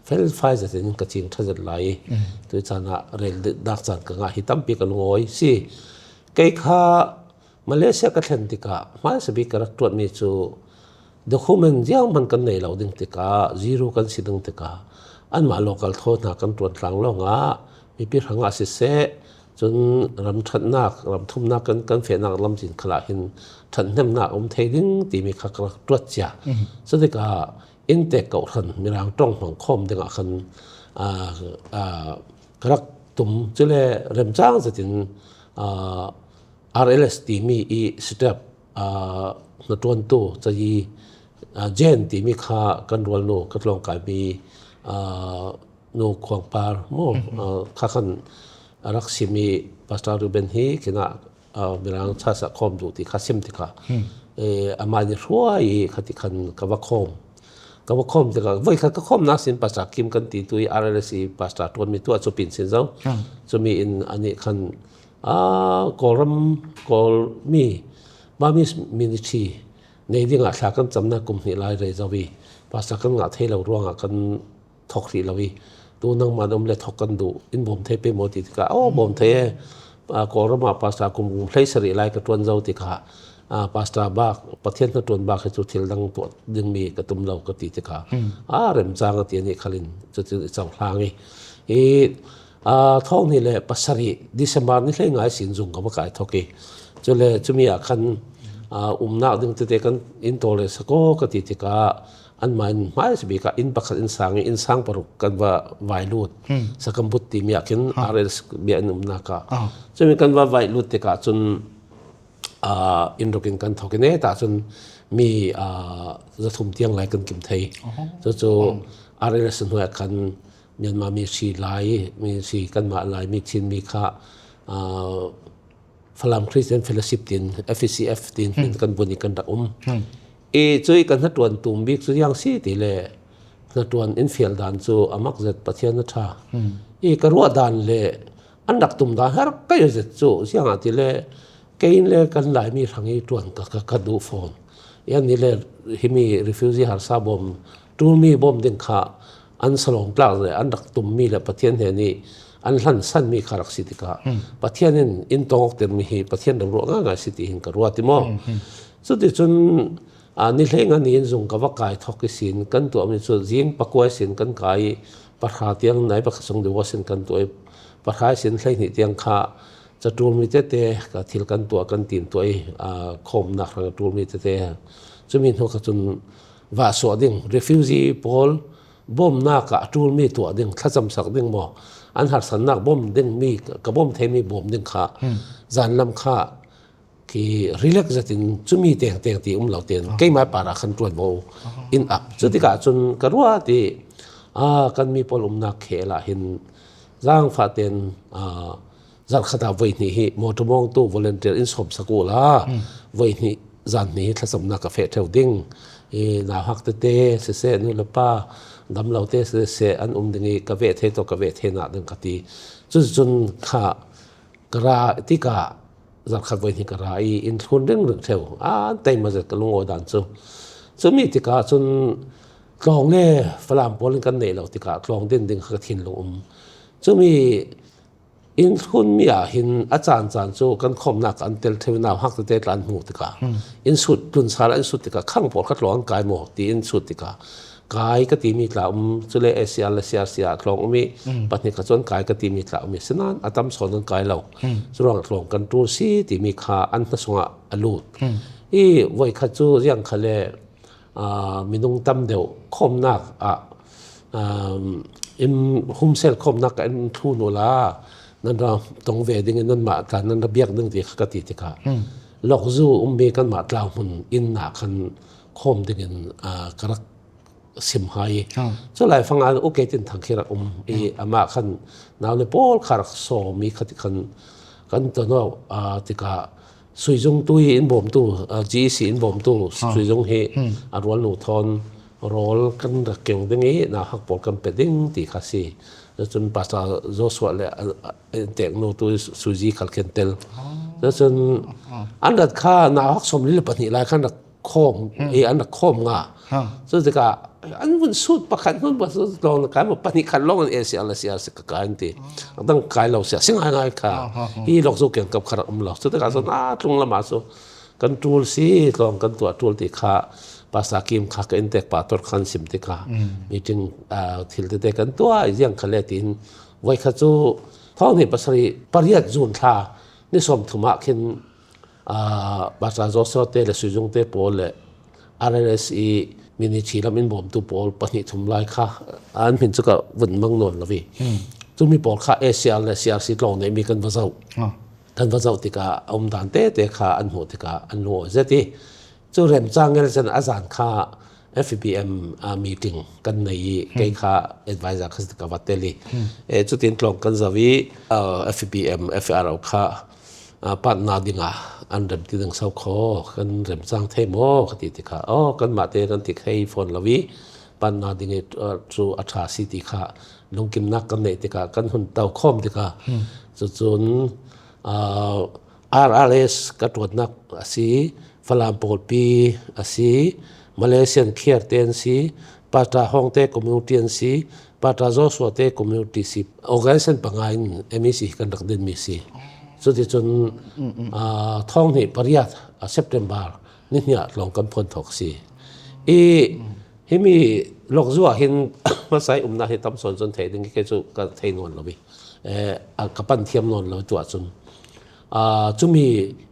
felfai zetin ka cing ṭha zet lai i tu caan ah rel dik dak caan ka ngah hi tampi ka lungawi si. Kei kha Malaysia ka thlen tikah hmaisabik ka rak ṭuanmi cu document zianghman kan nei lo ding tikah, zero kan si ding tikah, anmah local thaw hna kan ṭuan tlang lawngah mipi hrangah siseh, cun ram ṭhatnak, ram thumnak kan, kan fehnak lamcin khalah hin ṭhathnemnak a um thei ding timi kha ka rak ṭuat cia. Cutikah inntek kohhran Mirang ṭong hmang khawm dingah khan, aa, aa, ka rak tum. Cule remcang zetin, aa, R L S timi i step, aa, hnaṭuantu cayi, aa, Jen timi kha kan rualnu ka tlawngkaimi, aa, nu Khuangpar maw, aa, kha khan a rak sim i Pastor Reuben hi khinah, aa, Mirang chasa khawm duh ti kha sim tikah, eh, amah nih hruai i khati khan ka va khawm. Ka va khawm tikah voikhat ka khawmnak sin Pastor Kim kan ti tu i R L S i Pastor ṭuanmi tu a cupin sin zo. Cumi in anih khan aa, Kawlram, Kawlmi, Burmese ministry nei dingah thla kan camnak kum hnih lai rei zo i, pastor kan ngah thei lo ruangah kan thok hrih lo i, tu nangmah na um le thok kan duh, in bawm thei pei maw ti tikah, aw, bawm thei e. Aa, Kawlram ah pastor kum, kum hleisarih lai ka ṭuan zo tikah, aa, pastor bak, Pathian hnaṭuan bak hi cu thil dang tuah dingmi ka tum lo ka ti tikah, aa, remcang a ti anih khal in cutin i cohlang i, i, Aa, thawng hnih le pasarih December ni hleinga ihsin zung ka va kai thok i, cule cumi ah khan, aa, umnak ding tete kan in tawl le sako ka ti tikah anmah in hmaisabik ah inn pakhat in sang i, inn sang paruk kan va vailut. Sakambut timi ah khin R L S bia in umnak ah. Cumi kan va vailut tikah cun, aa, inn ruk in kan thok i, netah cun mi, aa, zathum tiang lai kan kim thei. Cucu R L S hnuai ah khan Myanmar mi hri lai, mi hri kanmah Laimi Chinmi kha, aa, Falam Christian Fellowship tin, F C F tin hmin kan bunh i kan rak um. I cu i kan hnaṭuan tum bik cu ziang si ti le hnaṭuan in fial dan cu a mak zet, Pathian a ṭha. I ka ruah dan le an rak tum dan har ka zet cu ziang ah ti le kei in le kan Laimi hrang i ṭuan ka, ka, ka duh fawn. Yan ni le himi refugee harsa bawm, ṭulmi bawm ding kha an salawm tlak le an rak tummi le Pathian hnen i an hlansanmi kha rak si tikah Pathian in in tawngawktermi hi Pathian remruah ngaingai si ti hin ka ruat i maw? Cuticun, aa, ni hleinga ni in zung ka va kai thok ihsin kan tuahmi cu zing pakua ihsin kan kai i pahra tiang nai pakhat sung divorce in kan tuah i pahra ihsin hleihnih tiang kha caṭulmi tete ka thil kan tuah, kan tin tuah i, aa, khawmnak hrang ṭulmi tete. Cumi hnu kha cun vah suah ding, refugee pawl, bawmnak ah a ṭul mi tuah ding, thlacamsak ding maw, an harsatnak bawm ding mi, ka bawm thei mi bawm ding kha, zanlam kha ki relax zetin cumi tengteng ti um lo tein keimah parah khan ṭuanvo in ap. Cutikah cun ka ruah ti, a, kan mi pawl umnak khel ah hin zaangfah tein, a, zarhkhat ah voihnih hi motor mawngtu volunteer in sawmsak uhla, voihnih zanhnih hi thlacamnak ka feh ṭheu ding. I, nauhak tete siseh, nu le pa dam lo te siseh an um ding i ka veh thei tawh ka veh thei nak ding ka ti. Cuticun kha ka ra tikah zarhkhat voihnih ka ra i in thlun ringring ṭheu. An taima zet ka lungawi dan cu. Cumi tikah cun tlawng le Falam pawl in kan neih lo tikah tlawng din ding kha ka thinlung um. Cumi in thlunmi ah hin a caan caan cu kan khawmnak an tel ṭheu, nauhak tete tla an hmuh tikah in sut, tlun sal ah in sut tikah khang pawl kha tlawng an kai maw ti in sut tikah kai ka timi tla um, cule A C R le C R C ah tlawng um i pahnih kha cu an kai ka timi tla um i, sinain a tam sawn an kai lo. Curuangah tlawng kan ṭul si timi kha an hna sungah a lut. I voikhat cu ziang kha le, aa, minung tam deuh khawmnak ah, aa, in humsel khawmnak ah in thlun uhla nan ra tong ve ding in nanmah tla nan ra biak ding ti kha ka ti tikah, lokzu ummi kanmah tlau hmun inn ah khan khawm dingin, aa, ka rak sim hai. Cu laifang ah U K Tin Thang khi rak um i, amah khan nau le pawl kha rak sawm i kha ti khan kan ton aw, aa, tikah Suizung tu i in bawmtu, aa, G E C in bawmtu Suizung hi a rualnu thawn rawl kan rak keng ding i nauhak pawl kan pe ding ti kha si. Cun Pastor Joshua le, aa, aa, teknu tu Suzi khal khen tel. Cun an rat kha nauhak sawmli le pahnih lai khan rak khawm i an rak khawm nga. Cutikah an vun sut pakhat hmun pakhat tlawng na kai maw, pahnih khat lawng an A C R le C R C ka kai an ti. A dang kai lo sia si ngaingai kha. Hi lokzu kiangkap kha rak um lo. Cutikah cun a tlung lamah cu kan ṭul si, tlawng kan tuah ṭul ti kha Pastor Kim kha ka inntek pastor khan sim tikah meeting, aa, thil tete kan tuah i ziang kha le tiin voikhat cu thawng hnih pasarih pariat June thla ni sawmthum ah khin, aa, Pastor Joshua te le Suizung te pawl le R R S i mini thi lam in bawmtu pawl pahnih thum lai kha an hmin cu ka vun mang nawn lo i. Cumi pawl kha A C R le C R C tlawng neihmi kan va zoh. Kan va zoh tikah a umdan tete kha an hmuh tikah an lungawi zet i. Cu remcang ngel cun a zan kha F B M, aa, meeting kan nei i kei kha advisor kha si ka va tel i. Eh, cutin tlawng kan zoh i, aa, F B M, F R O kha, aa, patna dingah an rem ti ding so kho, kan remcang thei maw ka ti tikah, aw, kanmah te kan ti kho fawn lo i, patna ding i, aa, cu a ṭha si ti kha lungkimnak kan neih tikah kan hun to khawm tikah, cucun, aa, R R S ka ṭuannak a si, Falam pawlpi a si, Malaysian khiar te an si, Pastor Hawng te community an si, Pastor Joshua te community si, organization panga in M E C hi kan rak dinmi si. Cuticun, aa, thawng hnih pariat, aa, September ni hnih ah tlawng kan phuan thawk si. I himi lokzu ah hin hmasa i umnak hi tam sawn cun thei ding i kei cu ka thei nawn lo i, eh, a, ka pan thiam nawn lo tu ahcun, aa, cumi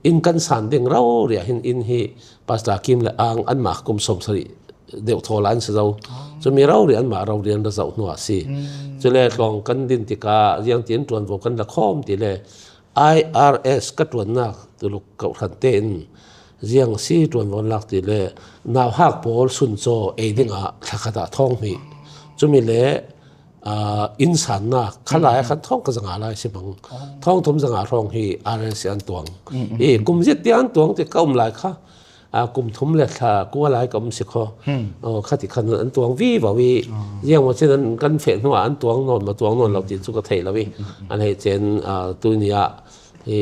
inn kan san ding rori ah hin inn hi Pastor Kim le Ang anmah kum sawmsarih deuh thaw la an si zo. Cumi rori anmah rori an ra zoh hnu ah si. Cule tlawng kan din tikah ziangtin ṭuanvo kan la khawm ti le I R S ka ṭuannak Tuluk kawhhran tein ziang si ṭuanvo an lak ti le nauhak pawl suncaw ei dingah thlakhat ah thawng hnih. Cumi le, aa, innsannak khalai ah khan thawng ka zanga lai si bang. Thawng thum zanga hrawng hi R S an tuang. I kum zet tiang an tuang ti ka um lai kha. Aa, kum thum le thla kua lai ka um si kho. Aw, khati khan an tuang vivo i. Ziangmaw chin an kan feh hnuah an tuang nawn maw tuang nawn lo ti cu ka thei lo i. An hei cen, aa, tuni ah hi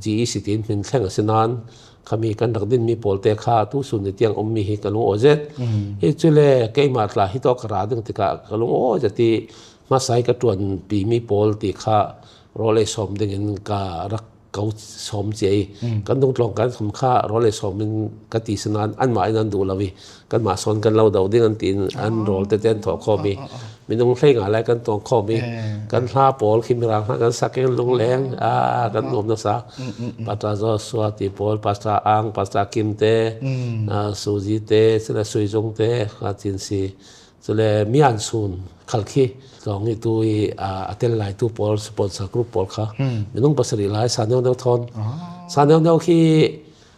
G E C tiin hmin thleng a si nain khami kan rak dinmi pawlte kha tusun ni tiang ummi hi ka lungawi zet. Hi cule keimah tla hi tawh ka ra ding tikah ka lungawi zet i hmasa i ka ṭuanpimi pawl ti kha rawl ei sawm dingin ka rak ko sawm cia i kan dungtlawng kan kham kha rawl ei sawm in ka ti si nain anmah in an duh lo i kanmah sawn kan lo do ding an tiin an rawl tete an thawh khawm i minung hleinga lai kan tuang khawm i kan hla pawl khi mirang hna kan sak in lungleng a kan nuam nasa. Pastor Joshua ti pawl, Pastor Ang, Pastor Kim te, aa, Suzi te, sila Suizung te, kha cin si. Cule Mian Sun Khalkhi Tlawng i tu i, a, a tel lai tu pawl, sponsor group pawl kha. Hmm. Minung pasarih lai sa neu neu thawn. Ah. Sa neu neu khi,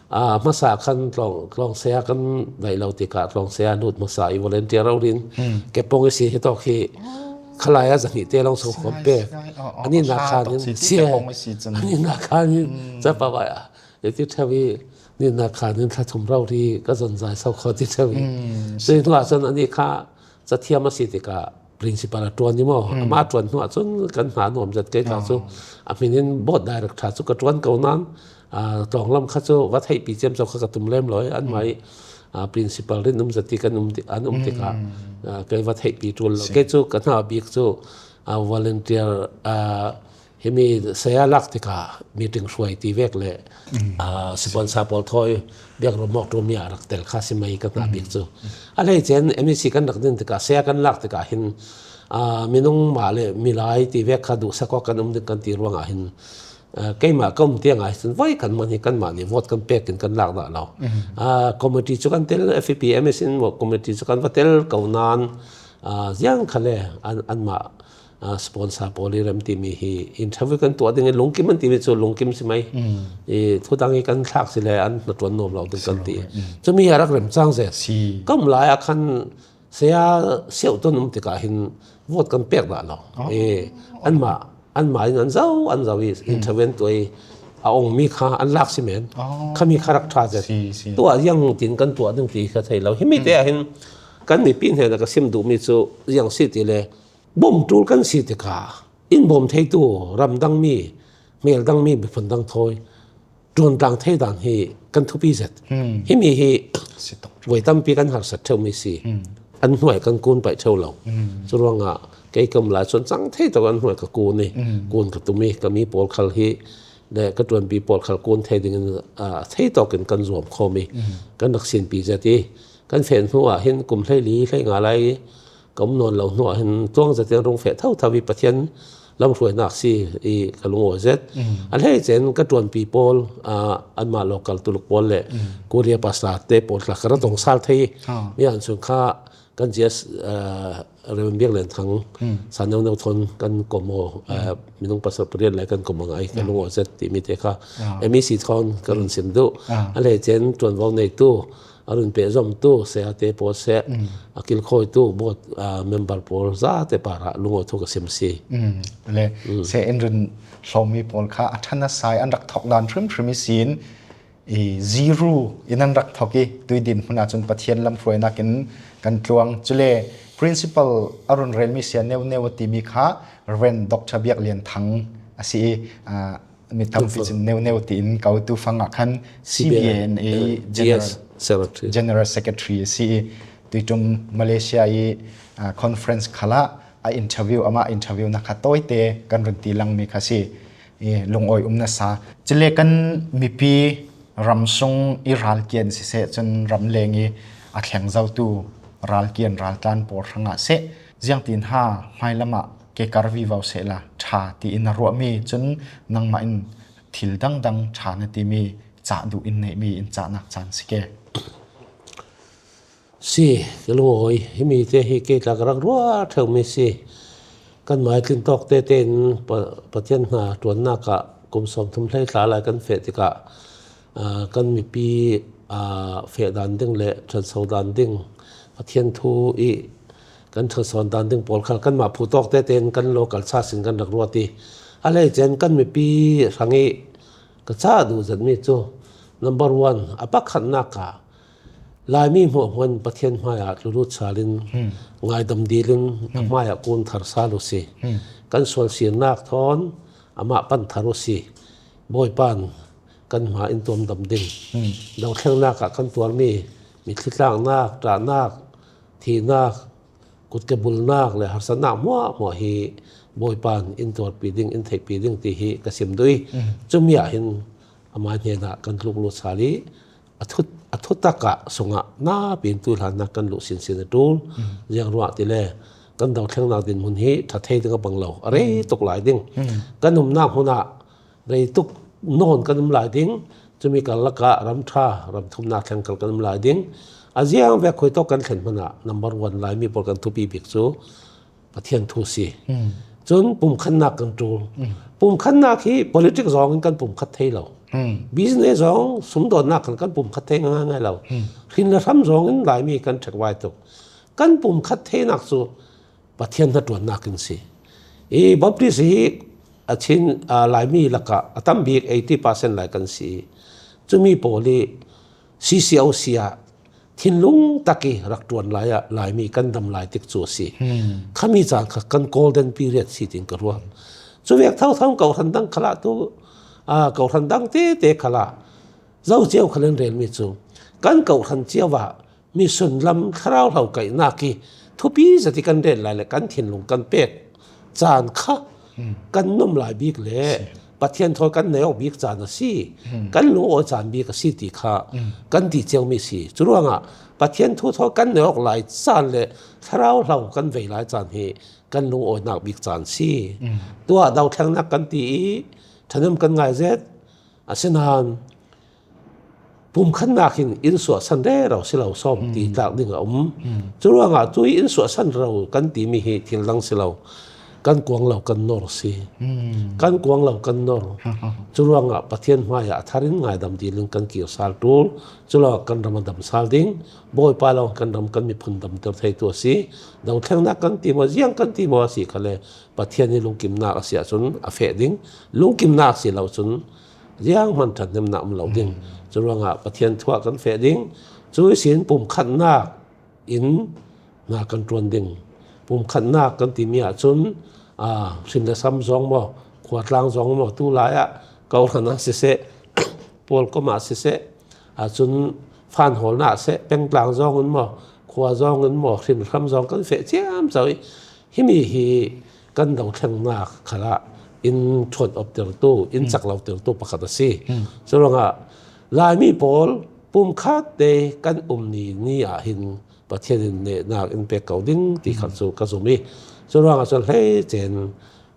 a, hmasa khan Tlawng, Tlawng saya kan daih lo tikah Tlawng saya lut hmasa i volunteer raurin. Hmm. Kepong i si hi tawk hi. Khalai a zahnih te long so khawm pek. Sai, sai. Oh, oh, a nihna khan in si, si, kepong i si cun. A nihna khan in, hmm, capa vai a. I ti ṭheu i, nihna khan in thla thum rauh ri ka zon zai so kho ti ṭheu i. Mm. Cui hnuah cun anih kha cathiam a si tikah principal a ṭuan i maw? Mm. Amah ṭuan hnuah cun kan hna nuam zet kei ta cu. Oh. A hmin in board director cu ka ṭuan ko nain, aa, Tlawng lam kha cu va theihpi ciamco kha ka tum lem lo i. Anmah i, mm, aa, principal rinum zet i kan um ti, an um tikah, mm, aa, kei va theihpi ṭul lo. Si. Kei cu ka hna bik cu, aa, volunteer, aa, himi saya lak tikah meeting hruai ti vek le, mm, aa, sponsor pawl thawi biak rawmawk ṭumi a rak tel kha si mai ka hna bik cu. Mm. A hleice in M E C kan rak din tikah saya kan lak tikah hin, aa, minung mah le milai ti vek kha duhsak awk kan um ding kan ti ruangah hin, aa, keimah ka um tiangah hin voi kan man hi kanmah nih vote kan pek in kan lak dah lo. Mm. Aa, committee cu kan tel, F E P M S in maw committee cu kan va tel ko nain, aa, ziang kha le an, anmah aa, sponsor pawl i rem timi hi interview kan tuah ding i lungkim an timi cu lungkim si mai. Mm. I thudang i kan thlak si le an hnaṭuan nuam lo ding kan ti. Si lo, mm. Cumi a rak rem cang zet. Si. Ka um lai ah khan saya siauh ton um tikah hin vote kan pek dah lo. Oh. I anmah, anmah in an zo, an zo i, mm, interview an tuah i a ongmi kha an lak si men. Oh. Khami kha rak ṭha zet. Si, si. Tuah ziang tin kan tuah ding ti kha thei lo. Himi te, mm, ah hin kan mipi hnenah ka sim duhmi cu ziang si ti le, bawm ṭul kan si tikah in bawm theitu, ramdangmi, hmeldangmi, miphun dang thawi ṭuantlang thei dan hi kan thupi zet. Hmm. Himi hi si tuk. Voi tampi kan harsat ṭheumi si. Hmm. An hnuai kan kun paih ṭheu lo. Hmm. Curuangah kei ka um lai cun cang thei tawk an hnuai ka kun i, hmm, kun ka tum i, ka mi pawl khal hi le ka ṭuanpi pawl khal kun thei dingin, aa, thei tawkin kan zuam khawm i, hmm, kan rak sinpi zet i, kan feh hnu ah hin kum hleili, hleinga lai i, ka um nawn lo hnuah hin tluang zetin rung feh thotho i Pathian lamhruainak si i ka lungawi zet. Mm. A hleice in ka ṭuanpi pawl, aa, anmah local Tuluk pawl le, mm, Korea pastor te pawl tla ka ra tong sal thei. Ah. Mian Sun kha kan G S, aa, Reverend Biak Lian Thang, mm, sa neu neu thawn kan kom aw, aa, mm, minung pasal pariat lai kan kom a ngai ka, mm, lungawi zet timi te kha, ah, M E C thawn ka run, mm, sim duh. Ah. A hleice in ṭuanvo neitu, a run pehzomtu, saya te pawl seh, mm, a kilkhawitu, board, aa, member pawl zate parah lungawi thu ka sim si. Mm, le, mm, seh in run hlawmmi pawl kha a ṭha nasa i an rak thawk dan hrimhrim i sin, i, zero in an rak thawk i, tui din hmun ah cun Pathian lamhruainak in kan tluang. Cule principal a run relmi sia neu neu a timi kha Reverend Doctor Biak Lian Thang a si i, aa, mi tampi cun neu neu tiin ko, tu fangah khan C B N A, eh, General, G S Secretary. General Secretary a si i, tuiṭum Malaysia i, ah, conference khalah a interview, amah interview na kha tawite kan run ti langmi kha si i, lungawi um nasa. Cule kan mipi ramsung i ralkian siseh cun ramleng i a thleng zotu ralkian raltlan pawl hrangah seh, ziangtin ha hmailam ah ke kar vivo sehla ṭha tiin a ruahmi cun nangmah in thil dangdang ṭha na timi cah duh in neihmi in cahnak caan si ke. Si, ka lungawi, himi te hi kei tla ka rak ruah ṭheumi si. Kan mai tlin tawk tete in Pa-, Pathian hna ṭuannak ah kum sawmthum hlei tla lai kan feh tikah, aa, kan mipi, aa, feh dan ding le ṭhanso dan ding, Pathian thu i kan ṭhansawn dan ding pawl khal kanmah phu tawk tete in kan local church in kan rak ruat i, a hleice in kan mipi hrang i ka cah duh zetmi cu, number one, a pakhatnak ah Laimi hmuahhmuah in Pathian hmaiah tlu lut sal in, hmm, ngaidam dil in a, hmm, hmaiah kun thar sal u si. Hmm. Kan sualsirnak thawn amah pan thar u si. Bawipa in kan hma in tuamdam ding. Hmm. Dothlengnak ah kan tuarmi mitthli tlaknak, ṭahnak, thihnak, kutkebulnak le harsatnak hmuahhmuah hi Bawipa in in tuarpi ding, in theihpi ding ti hi ka sim duh i, mm, cumi ah hin amah hnenah kan tluk lut sal i, a thut, a thutak ah sungah napi in tuihlannak kan luh sinsin a ṭul. Mm. Ziang ruah ti le kan dothlengnak dinhmun hi ṭha thei ding a bang lo, a rei, mm, tuk lai ding. Mm. Kan umnak hmun ah rei tuk nawn kan um lai ding. Cumi karlak ah ram ṭha, ram thumnak thleng kal kan um lai ding. A ziang vek khuitawk kan thlen hmanah number one Laimi pawl kan thupi bik cu Pathian thu si. Cun pumkhatnak kan ṭul. Pumkhatnak hi politic zawngin kan pumkhat thei lo. Business zawng sumdawnnak kan kan pumkhat thei ngaingai lo. Hrin le hram zawngin Laimi kan ṭhekvai tuk. Kan pumkhat theinak cu Pathian hnaṭuannak in si. I Baptist hi a Chin, aa, Laimi lakah a tam bik eighty percent lai kan si. Cumi pawl i C C O C ah thinlung tak i rak ṭuan lai ah Laimi kan dam lai tik cu a si. Khami caan kha kan golden period si tiin ka ruat. Cuvek thotho kohhran dang khalah tu, aa, kohhran dang tete khalah zo cio khal in relmi cu kan kohhran cio ah mission lam thlarau hlo kaihnak i thupi zet i kan rel lai le kan thinlung kan pek caan kha kan nuam lai bik le Pathian thawi kan nei awk bik caan a si, kan lungawi caan bik a si ti kha kan ti ciomi si. Curuangah Pathian thu thawi kan nei awk lai caan le thlarau hlo kan vei lai caan hi kan lungawinak bik caan si. Tuah dothlengnak kan ti i ṭhahnem kan ngai zet. Asinain pumkhatnak hin in suahsan rero si lo sawm ti tlak ding a um. Curuangah cui in suahsan rero kan timi hi thil dang si lo, kan kuang lo kan nor si. Kan kuang lo kan nor. Curuangah Pathian hmaiah a tharin ngaidam dil in kan kir sal ṭul. Curuangah kan ram a dam sal ding. Bawipa lawng kan ram kan miphun damter theitu a si. Dothlengnak kan ti maw, ziang kan ti maw a si kha le Pathian hi lungkimnak a si ahcun a feh ding. Lungkimnak a si lo cun zianghman ṭhathnemnak um lo ding. Curuangah Pathian thu ah kan feh ding. Cui sin pumkhatnak in hna kan ṭuan ding. Pumkhatnak kan timi ahcun, aa, hrin le hram zawng maw, khuatlang zawng maw, tu lai ah kohhran ah siseh, pawlkom ah siseh, ahcun fanhawlnak seh, pengtlang zawng in maw, khua zawng in maw, hrin hram zawng kan feh ciamco i, himi hi kan dothlengnak khalah in ṭhuanawptertu, in caklautertu pakhat a si. Curuangah Laimi pawl pumkhat te kan um ni, ni ah hin Pathian in nehnak in pek ko ding ti khat cu ka zum i, curuangah cun hleicen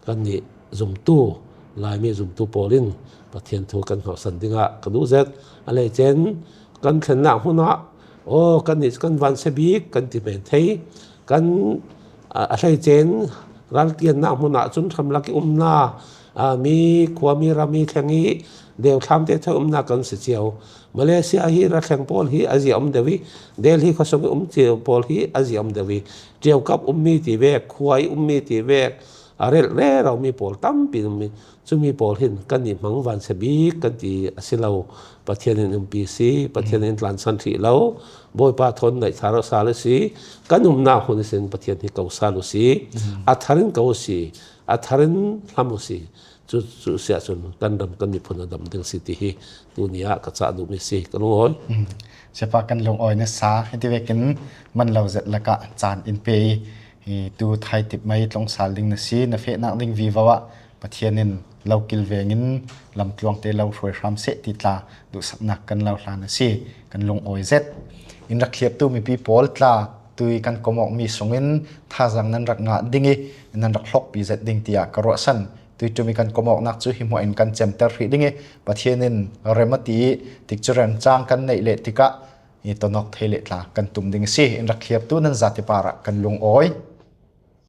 kannih zumtu, Laimi zumtu pawl in Pathian thu kan hngalhsan dingah ka duh zet. A hleicen kan thlennak hmun ah, aw, kannih cu kan vansia bik kan ti men thei. Kan, a, a hleicen raltiannak hmun ah cun hramlak i umna, a, mi khuami rami thleng i deuthlam te thawi umnak kan si cio. Malaysia hi rathleng pawl hi a zia um deuh i, Delhi khuasung i um cio pawl hi a zia um deuh i, ṭiaukap ummi ti vek, khua i ummi ti vek, a relh rero mi pawl tampi an um i, cumi pawl hin kannih hmang vansia bik kan ti a si lo. Pathian in umpi a si, Pathian in tlansan hrih lo, Bawipa thawn naih thar a sal a si, kan umnak hun ihsin Pathian hi ko sal u si, a thar in ko u si, a thar in hlam u si. Cu, cu si ahcun kan ram kan miphun a dam ding si ti hi tuni ah ka cah duhmi si, ka lungawi. Siapa kan lungawi nasa, hiti vekin man lo zet lakah caan in pe i, hi tu thai tip mai tlawng sal ding na si, na fehnak ding vivo ah Pathian in lo kilveng in lamtluang te lo hruai hram seh ti tla duhsaknak kan lo hlan a si, kan lungawi zet. In rak thlirtu mipi pawl tla tui kan komawkmi sungin thazaang nan rak ngah ding i nan rak hlawkpi zet ding tiah ka ruahsan. Tui ṭum i kan komawknak cu hi hmuah in kan cemter hrih ding i Pathian in rem a ti i tikcu remcang kan neih leh tikah i tonawk thei leh tla kan tum ding a si. In rak thlirtu nan zate parah kan lungawi.